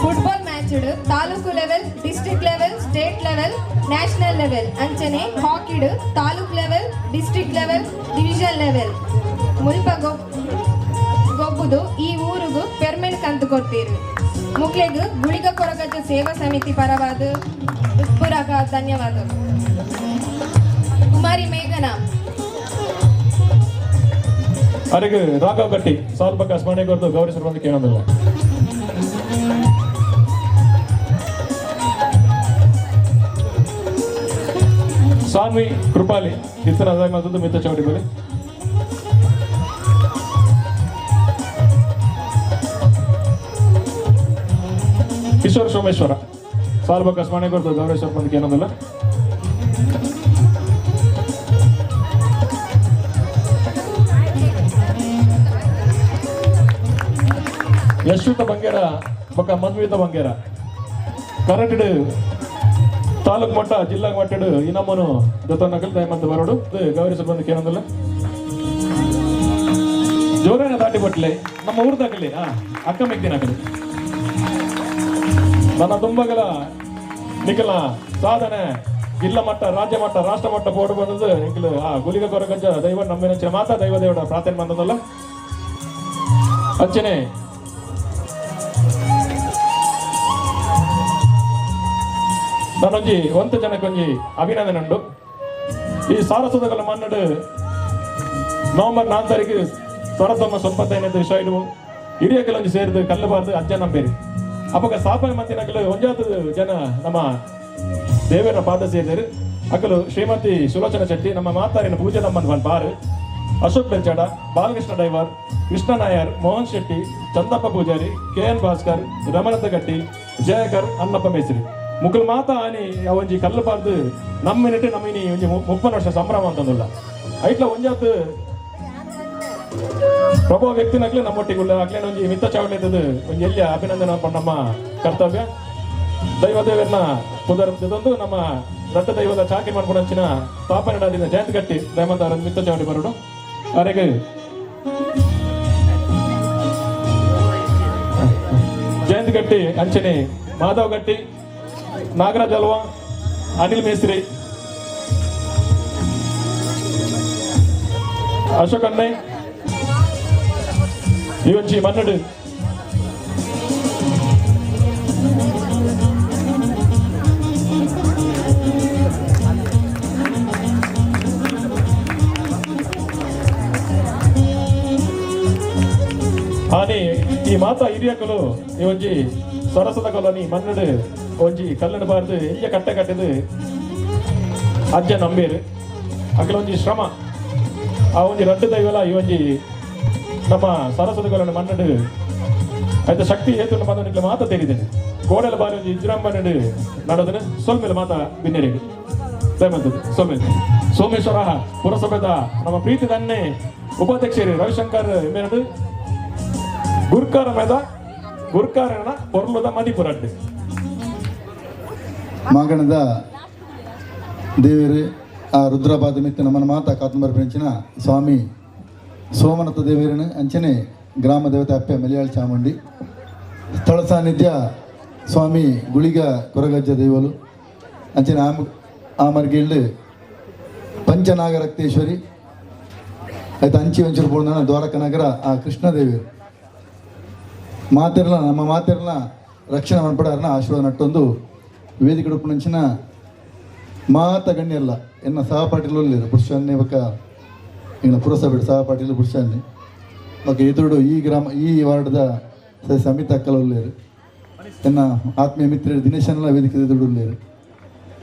Football match taluk level, district level, state level, national level ಅಂಚನೆ ಹಾಕಿಡ್ taluk level, district level, division level ಮುಲ್ಪ ಗೊಬ್ಬುದು ಈ ಊರುಗು ಪೆರ್ಮೆನ್ ಕಂತು ಕೊಡ್ತೀರು. ಮುಕ್ಲೆಗ್ ಗುಳಿಗ ಕೊರಗಜ್ಜ ಸೇವಾ ಸಮಿತಿ ಪರವಾದ ಪುರಕ ಧನ್ಯವಾದ. ಕುಮಾರಿ ಮೇಘನಾ ಅರೆಗೆ ರಾಘವ್ ಗಟ್ಟಿ ಸಾಲ್ಬಕ ಸ್ಮರಣೆ ಕೊರತು ಗೌರವಿಸಿರುವ ಕೇಳೋದಿಲ್ಲ. ಸಾನ್ವಿ ಕೃಪಾಲಿ ಇತರ ಅದಾದ ಮಿತ್ತ ಚೌಡಿ ಬಲಿ. ಕಿಶೋರ್ ಸೋಮೇಶ್ವರ ಸಾಲ್ಬಕ ಸ್ಮರಣೆ ಕೊರತು ಗೌರೇಶ್ವರ ಬಂದು ಕೇಳೋದಿಲ್ಲ. ಯಶ್ವಿತ ಬಂಗೇರ ಬೊಕ್ಕ ಮನ್ವಿತ ಬಂಗೇರ ಕರೆಕ್ಟ್ ತಾಲೂಕು ಮಟ್ಟ ಜಿಲ್ಲಾ ಮಟ್ಟಡು ಇನಮ್ಮನು ಜೊತೆ ದಯಮಂತ ಬರೋಡು ಗೌರಿ ಬಂದು ಕೇಳೋದಿಲ್ಲ. ಜೋರಾನ ದಾಟಿ ಬಟ್ಲೆ ನಮ್ಮ ಊರ್ದಾಗಲಿ ಅಕ್ಕ ಮೆಗ್ದಿನಾಗಲಿ ನನ್ನ ತುಂಬಗಲ ನಿಖಲ ಸಾಧನೆ ಜಿಲ್ಲಾ ಮಟ್ಟ ರಾಜ್ಯ ಮಟ್ಟ ರಾಷ್ಟ್ರ ಮಟ್ಟ ಬೋರ್ಡ್ ಬಂದದ್ದು ನಿಖಲು ಆ ಗುಲಿಗ ಕೊರಗಜ್ಜ ದೈವ ನಮ್ಮಿನ ಮಾತಾ ದೈವ ದೇವಡ ಪ್ರಾರ್ಥನೆ ಬಂದದಲ್ಲ. ಅಂಚನೆ ನಾನೊಂಜಿ ಒಂತ ಜನಕ್ಕೊಂಜಿ ಅಭಿನಂದನೆ ಉಂಡು. ಈ ಸಾರಸ್ವತಗಳ ಮನ್ನಡು ನವೆಂಬರ್ 4 ತಾರೀಕು ಸೊರತಮ್ಮ 95 ವಿಷಯ ಇಡುವು ಹಿರಿಯಕಲೊಂಜಿ ಸೇರಿದು ಕಲ್ಲಬಾರ್ದು ಅಜ್ಜ ನಂಬೇರಿ ಅಪ್ಪಗ ಸ್ಥಾಪನೆ ಮಂದಿನಕಲು ಒಂಜಾತ ಜನ ನಮ್ಮ ದೇವರ ಪಾದ ಸೇರಿದರು. ಅಕಲು ಶ್ರೀಮತಿ ಸುಲೋಚನಾ ಶೆಟ್ಟಿ ನಮ್ಮ ಮಾತಾರಿನ ಪೂಜೆ ನಮ್ಮನ್ನು ಬಾರು, ಅಶೋಕ್ ಬೆಲ್ಚಾಡ, ಬಾಲಕೃಷ್ಣ ಡೈವರ್, ಕೃಷ್ಣ ನಾಯರ್, ಮೋಹನ್ ಶೆಟ್ಟಿ, ಚಂದಪ್ಪ ಪೂಜಾರಿ, ಕೆ ಎನ್ ಭಾಸ್ಕರ್, ರಮಣತ ಗಟ್ಟಿ, ಜಯಕರ್, ಅನ್ನಪ್ಪ ಮೇಸ್ರಿ ಮುಕುಲ್ ಮಾತಾ ಆನಿ ಒಂಜಿ ಕಲ್ಲು ಬಾರ್ದು ನಮ್ಮ ನೆಟ್ಟು ನಮ್ಮ ಒಂಜಿ 30 ವರ್ಷ ಸಂಭ್ರಮ ಅಂತಂದಿಲ್ಲ. ಐಟ್ಲ ಒಂಜಾತ್ ಪ್ರಭಾವ ವ್ಯಕ್ತಿನಾಗ್ಲಿ ನಮ್ಮೊಟ್ಟಿಗೆ ಅಕ್ಲೇನ ಒಂಜಿ ಮಿತ್ತ ಚಾವಣಿ ಒಂಜಿ ಎಲ್ಲಿ ಅಭಿನಂದನೆ ನಮ್ಮ ಕರ್ತವ್ಯ. ದೈವ ದೇವರನ್ನ ಪುದರ್ ನಮ್ಮ ದಟ್ಟ ದೈವದ ಚಾಕಿ ಮಾಡ್ಕೊಂಡಂಚಿನ ಸ್ಥಾಪನೆ ಜಯಂತ್ ಗಟ್ಟಿ ದಯಮಂತ ಮಿತ್ತ ಚಾವಡಿ ಬರೋಡು. ಅರೆಗೆ ಜಯಂತ್ ಗಟ್ಟಿ ಅಂಚನೆ ಮಾಧವ್ ಗಟ್ಟಿ, ನಾಗರಾಜ್ ಅಲ್ವಾ, ಅನಿಲ್ ಮೇಸ್ತ್ರಿ, ಅಶೋಕ್ ಅಣ್ಣೆ, ಇವಂಚಿ ಮನ್ನಡು ಆನಿ ಈ ಮಾತಾ ಹಿರಿಯಕಲು ಈ ಒಂಜಿ ಸರಸದ ಕೊಲನಿ ಮನ್ನಡು ಒಂಜಿ ಕಲ್ಲನ್ನು ಬಾರ್ದು ಎಲ್ಲಿಯ ಕಟ್ಟೆ ಕಟ್ಟಿದು ಅಜ್ಜ ನಂಬೇರು ಅಗಲೊಂಜಿ ಶ್ರಮ ಆ ಒಂಜಿ ರಡ್ಡು ದೈವಲ ಈ ಒಂಜಿ ನಮ್ಮ ಸರಸ್ವತಿ ಕೊಲನ ಮನ್ನಡು ಆಯ್ತ ಶಕ್ತಿ ಏತು ಬಂದ ಮಾತಾ ತೆರಿದ್ದೇನೆ. ಕೋಡಲ ಬಾರಿ ಒಂಜಿ ವಿಜೃಂಭಣೆ ನಡೋದನ್ನ ಸೊಲ್ಮೇಲೆ ಮಾತಾ ಬಿನ್ನೆರಿಗೆ ದಯಮಂತದ್ದು ಸೋಮೇಲೆ ಸೋಮೇಶ್ವರ ಪುರಸಭೆದ ನಮ್ಮ ಪ್ರೀತಿ ದನ್ನೆ ಉಪಾಧ್ಯಕ್ಷರು ರವಿಶಂಕರ್ ಮೇನದು ಗುರ್ಕಾರ ಮೇದ ಗುರ್ಕಾರನ ಪೊರ್ಲುದ ಮದಿಪುರಡ್ಡು ಮಾಗಣದ ದೇವರು ಆ ರುದ್ರಪಾದ ಮಿತ್ತ ನಮ್ಮನ ಮಾತಾ ಕಾತಂಬರ ಸ್ವಾಮಿ ಸೋಮನಾಥ ದೇವರನ ಅಂಚನೆ ಗ್ರಾಮ ದೇವತೆ ಅಪ್ಪೆ ಮಲಯಾಳ ಚಾಮುಂಡಿ ಸ್ಥಳ ಸಾನ್ನಿಧ್ಯ ಸ್ವಾಮಿ ಗುಳಿಗ ಕೊರಗಜ್ಜ ದೇವಲು ಅಂಚನೆ ಆಮರ್ಗಿಲ್ಡು ಪಂಚನಾಗರಕ್ತೇಶ್ವರಿ ಆಯ್ತು ಅಂಚಿ ಒಂಚೂರು ಪೋಣ ದ್ವಾರಕ ನಗರ ಆ ಕೃಷ್ಣದೇವರು ಮಾತಿರಲ ನಮ್ಮ ಮಾತಿರಲ ರಕ್ಷಣೆ ಮನ್ಪಡಾರನ ಆಶೀರ್ವಾದ ನಟ್ಟೊಂದು ವೇದಿಕೆ ಉಪ್ಪುನಂಚಿನ ಮಾತ ಗಣ್ಯಲ್ಲ ಎನ್ನ ಸಹಪಾಠಿಲು ಪುರುಷನ್ನೇ ಬೊಕ್ಕ ಎಂಗ್ಲ ಪುರಸಭೆ ಸಹಪಾಠಿಲು ಪುರುಷನ್ನೇ ಬೊಕ್ಕ ಎದುರುಡು ಈ ಗ್ರಾಮ ಈ ವಾರ್ಡ್ದ ಸಮಿತ ಅಕ್ಕಲ ಉಲ್ಲೇರು ಎನ್ನ ಆತ್ಮೀಯ ಮಿತ್ರರು ದಿನೇಶನ್ಲ ವೇದಿಕೆ ಎದುರು ಉಲ್ಲೇರು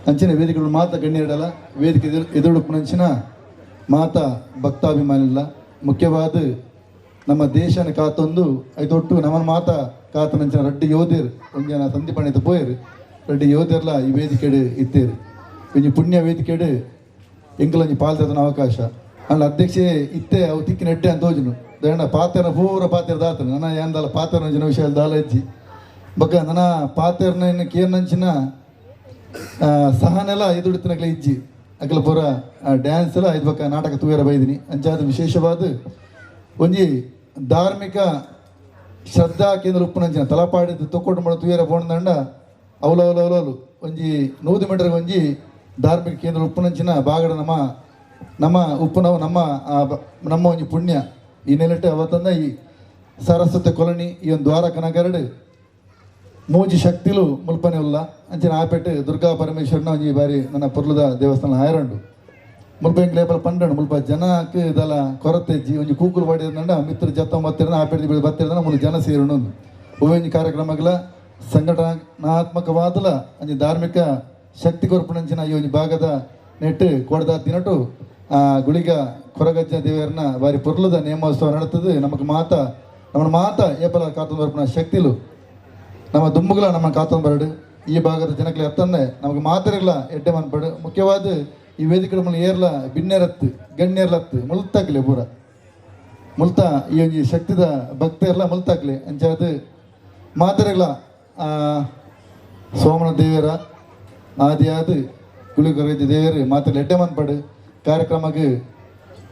ಅಂಚಿನ ವೇದಿಕೆ ಮಾತ ಗಣ್ಯರಡಲ ವೇದಿಕೆ ಎದುರು ಉಪ್ಪುನಂಚಿನ ಮಾತ ಭಕ್ತಾಭಿಮಾನಿಲ್ಲ ಮುಖ್ಯವಾದ ನಮ್ಮ ದೇಶನ ಕಾತೊಂದು ಐತೊಟ್ಟು ನಮ್ಮನ ಮಾತ ಕಾತನಂಚಿನ ರಡ್ಡಿ ಯೋಧೇರು ಒಂಜನ ಸಂದಿಪಣಿತ ಪೋಯರು ರಡ್ಡಿ ಯೋಧೇರ್ಲ ಈ ವೇದಿಕೆಡು ಇತ್ತೇರು ಒಂಜಿ ಪುಣ್ಯ ವೇದಿಕೆಡು ಎಂಕಲೊಂಜಿ ಪಾಲ್ತದನ ಅವಕಾಶ ಅಲ್ಲ ಅಧ್ಯಕ್ಷೆ ಇತ್ತೆ ಅವು ತಿಕ್ಕಿನ ಎಡ್ಡೆ ಅಂತ ಹೋಜುನು ದಯಣ ಪಾತ್ರ ಪೂರ ಪಾತ್ರ ದಾತನು ನನ್ನ ಯಾಂದಲ ಪಾತ್ರ ಜನ ವಿಷಯ ದಾಲ ಇಜ್ಜಿ ಬೊಕ್ಕ ನನ ಪಾತೆರ್ನ ಕೇರ್ನಂಚಿನ ಸಹನೆಲ ಎದುಡುತ್ತಿನಕ್ಲೆ ಇಜ್ಜಿ. ಅಕಲ ಪೂರ ಡ್ಯಾನ್ಸ್ ಎಲ್ಲ ಐದು ಬೊಕ್ಕ ನಾಟಕ ತೂಯರ ಬೈದಿನಿ. ಅಂಚಾದ ವಿಶೇಷವಾದ ಒಂಜಿ ಧಾರ್ಮಿಕ ಶ್ರದ್ಧಾ ಕೇಂದ್ರ ಉಪ್ಪುನಂಚಿನ ತಲಪಾಡಿದ ತೊಕ್ಕೊಟ್ಟು ಮಾಡ ತೂಯರ ಪೋಣದಂಡ ಅವಲವಲವಲವಲು ಒಂಜಿ 100 ಮೀಟರ್ ಒಂಜಿ ಧಾರ್ಮಿಕ ಕೇಂದ್ರ ಉಪ್ಪುನಂಚಿನ ಬಾಗಡ ನಮ್ಮ ನಮ್ಮ ಉಪ್ಪುನವು ನಮ್ಮ ನಮ್ಮ ಒಂಜಿ ಪುಣ್ಯ ಈ ನೆಲೆಟ್ ಅವತ್ತಂದ ಈ ಸರಸ್ವತಿ ಕೊಲನಿ ಈ ಒಂದು ದ್ವಾರಕನಗರಡು ಮೂಜಿ ಶಕ್ತಿಲು ಮುಲ್ಪನೆ ಉಲ್ಲ. ಅಂಚಿನ ಆಪೆಟ್ಟು ದುರ್ಗಾ ಪರಮೇಶ್ವರನ ಒಂಜಿ ಬಾರಿ ನನ್ನ ಪೊರ್ಲುದ ದೇವಸ್ಥಾನ ಆಯರಂಡು ಮುಲ್ಪ ಎಂಕ್ ಲೇಪಲ ಪಂಡಂಡು ಮುಲ್ಪ ಜನಕ್ಕೆ ಇದೆಲ್ಲ ಕೊರತೆ ಇಜ್ಜಿ. ಒಂಜಿ ಕೂಕುಲು ಬಾಡಿದಂಡ ಮಿತ್ರ ಜತ್ತ ಬತ್ತಿರನ ಆಪೆಟ್ಟು ಬತ್ತಿರನ ಮುಲು ಜನ ಸೇರುಂಡು. ಒಂಜಿ ಕಾರ್ಯಕ್ರಮಗಳ ಸಂಘಟನಾತ್ಮಕವಾದಲ ಒಂಜಿ ಧಾರ್ಮಿಕ ಶಕ್ತಿ ಕೊರ್ಪುನಂಚಿನ ಈ ಒಂಜಿ ಭಾಗದ ನೆಟ್ಟು ಕೊಡದ ತಿನಟು ಆ ಗುಳಿಗ ಕೊರಗಜ್ಜ ದೇವರನ್ನ ಬಾರಿ ಪೊರ್ಲುದ ನೇಮೋತ್ಸವ ನಡತದೆ. ನಮಕ್ ಮಾತ ನಮ್ಮ ಮಾತ ಏಪಲ ಕಾತೊಂದು ಬರ್ಪುನ ಶಕ್ತಿಲು ನಮ್ಮ ದುಂಬುಗಳ ನಮ್ಮ ಕಾತೊಂದು ಬರಡು. ಈ ಭಾಗದ ಜನಕ್ಲೆ ಅತ್ತಂದೆ ನಮಗೆ ಮಾತೆರೆಗ್ಲ ಎಡ್ಡೆ ಮನ್ಪಡು. ಮುಖ್ಯವಾದ ಈ ವೇದಿಕೆ ಮುಲ್ಲ ಏರ್ಲ ಬಿನ್ನೆರತ್ತು ಗಣ್ಯರ್ಲತ್ತು ಮುಲ್ತಾಕ್ಲೆ ಪೂರ ಮುಲ್ತ ಈ ಒಂಜಿ ಶಕ್ತಿದ ಭಕ್ತೆರ್ಲ ಮುಲ್ತಾಕ್ಲೆ. ಅಂಚಾದ ಮಾತೆರೆಗ್ಲ ಸೋಮನ ದೇವರ ಆದಿಯಾದ ಗುಳಿಗೊರಗಜ್ಜ ದೇವರು ಮಾತೆರ್ಲ ಎಡ್ಡೆ ಮನ್ಪಡು. ಕಾರ್ಯಕ್ರಮಕ್ಕೆ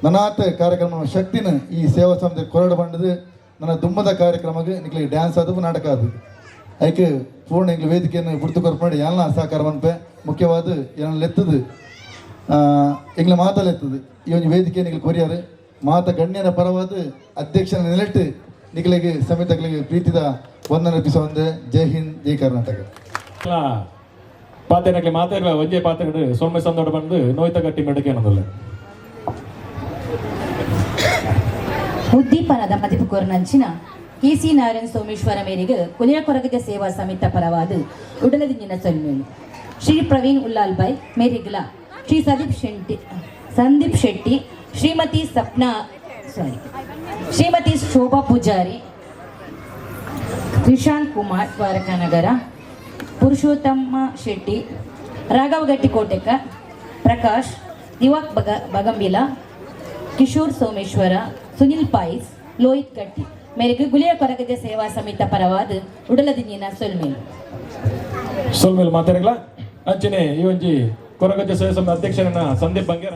ನನಾತ ಕಾರ್ಯಕ್ರಮ ಶಕ್ತಿನ ಈ ಸೇವಾ ಸಂಸ್ಥೆ ಕೊರಡು ಬಂಡದು ನನ್ನ ದುಮ್ಮದ ಕಾರ್ಯಕ್ರಮಕ್ಕೆ ನಿಕ್ಲೆ ಡ್ಯಾನ್ಸ್ ಆದವು ನಾಟಕ ಅದು ಐಕೆ ಪೂರ್ಣ ಎಂಗ್ಲ ವೇದಿಕೆಯನ್ನು ಪುಡ್ತು ಕೊರ್ಪು ಮಾಡಿ ಎಲ್ಲ ಸಹಕಾರ ಮನ್ಪೆ. ಮುಖ್ಯವಾದ ಏನ ಎತ್ತದು ಎಂಗ್ಲ ಮಾತಲ್ಲ ಎತ್ತದು ಈ ಒಂದು ವೇದಿಕೆ ನಿಗ್ಲು ಕೊರಿಯಾರು ಮಾತ ಗಣ್ಯರ ಪರವಾದ ಅಧ್ಯಕ್ಷನ ನೆಲೆಟ್ಟು ನಿಗ್ಲಿಗೆ ಸಮಿತಗಳಿಗೆ ಪ್ರೀತಿದ ವಂದನೆ ಅರ್ಪಿಸುವ ಒಂದೇ. ಜೈ ಹಿಂದ್, ಜೈ ಕರ್ನಾಟಕ. ಪಾತೆನಕ್ಲೆ ಮಾತೆರ್ಲ ಒಂಜೇ ಪಾತೆರಡು ಸೊಲ್ಮೆ ಸಂದೋಡ ಬಂದು ನೋಯ್ತ ಗಟ್ಟಿ ಮೆಡಕೆ ಅನ್ನೋದಲ್ಲ. ಉದ್ದೀಪನದ ಮದಿಪು ಕೊರನಂಚಿನ ಕೆಸಿ ನಾರಾಯಣ ಸೋಮೇಶ್ವರ ಮೇರೆಗೆ ಕುಲಿಯ ಕೊರಗಜ ಸೇವಾ ಸಮಿತ ಪರವಾದ ಉಡಲದಿಂಜಿನ ಸೊಲ್ಮೇಲು ಶ್ರೀ ಪ್ರವೀಣ್ ಉಲ್ಲಾಲ್ ಬಾಯ್ ಮೇರೆಗ್ಲ ಶ್ರೀ ಸಂದೀಪ್ ಶೆಟ್ಟಿ, ಶ್ರೀಮತಿ ಸಪ್ನಾ ಸಾರಿ ಶ್ರೀಮತಿ ಶೋಭಾ ಪೂಜಾರಿ, ತ್ರಿಶಾಂತ್ ಕುಮಾರ್ ದ್ವಾರಕಾನಗರ, ಪುರುಷೋತ್ತಮ ಶೆಟ್ಟಿ, ರಾಘವಗಟ್ಟಿ ಕೋಟೆಕ, ಪ್ರಕಾಶ್, ದಿವಾಕ್ ಬಗಂಬಿಲ, ಕಿಶೋರ್ ಸೋಮೇಶ್ವರ, ಸುನಿಲ್ ಪಾಯ್ಸ್, ಲೋಹಿತ್ ಗಟ್ಟಿ ಮೇರೆಗೆ ಗುಲಿಯ ಕೊರಗಜ ಸೇವಾ ಸಮಿತ ಪರವಾದ ಉಡಲದಿಂಜಿನ ಸೊಲ್ಮೇಲು. ಸೊಲ್ಮೇಲು ಮಾತೆರೆಗ್ಲ. ಅಂಚನೆ ಈ ಒಂಜಿ ಕೊರಗಜ್ಜ ಸೇವಾ ಸಮಿತಿ ಅಧ್ಯಕ್ಷರನ್ನ ಸಂದೀಪ್ ಬಂಗೇರ.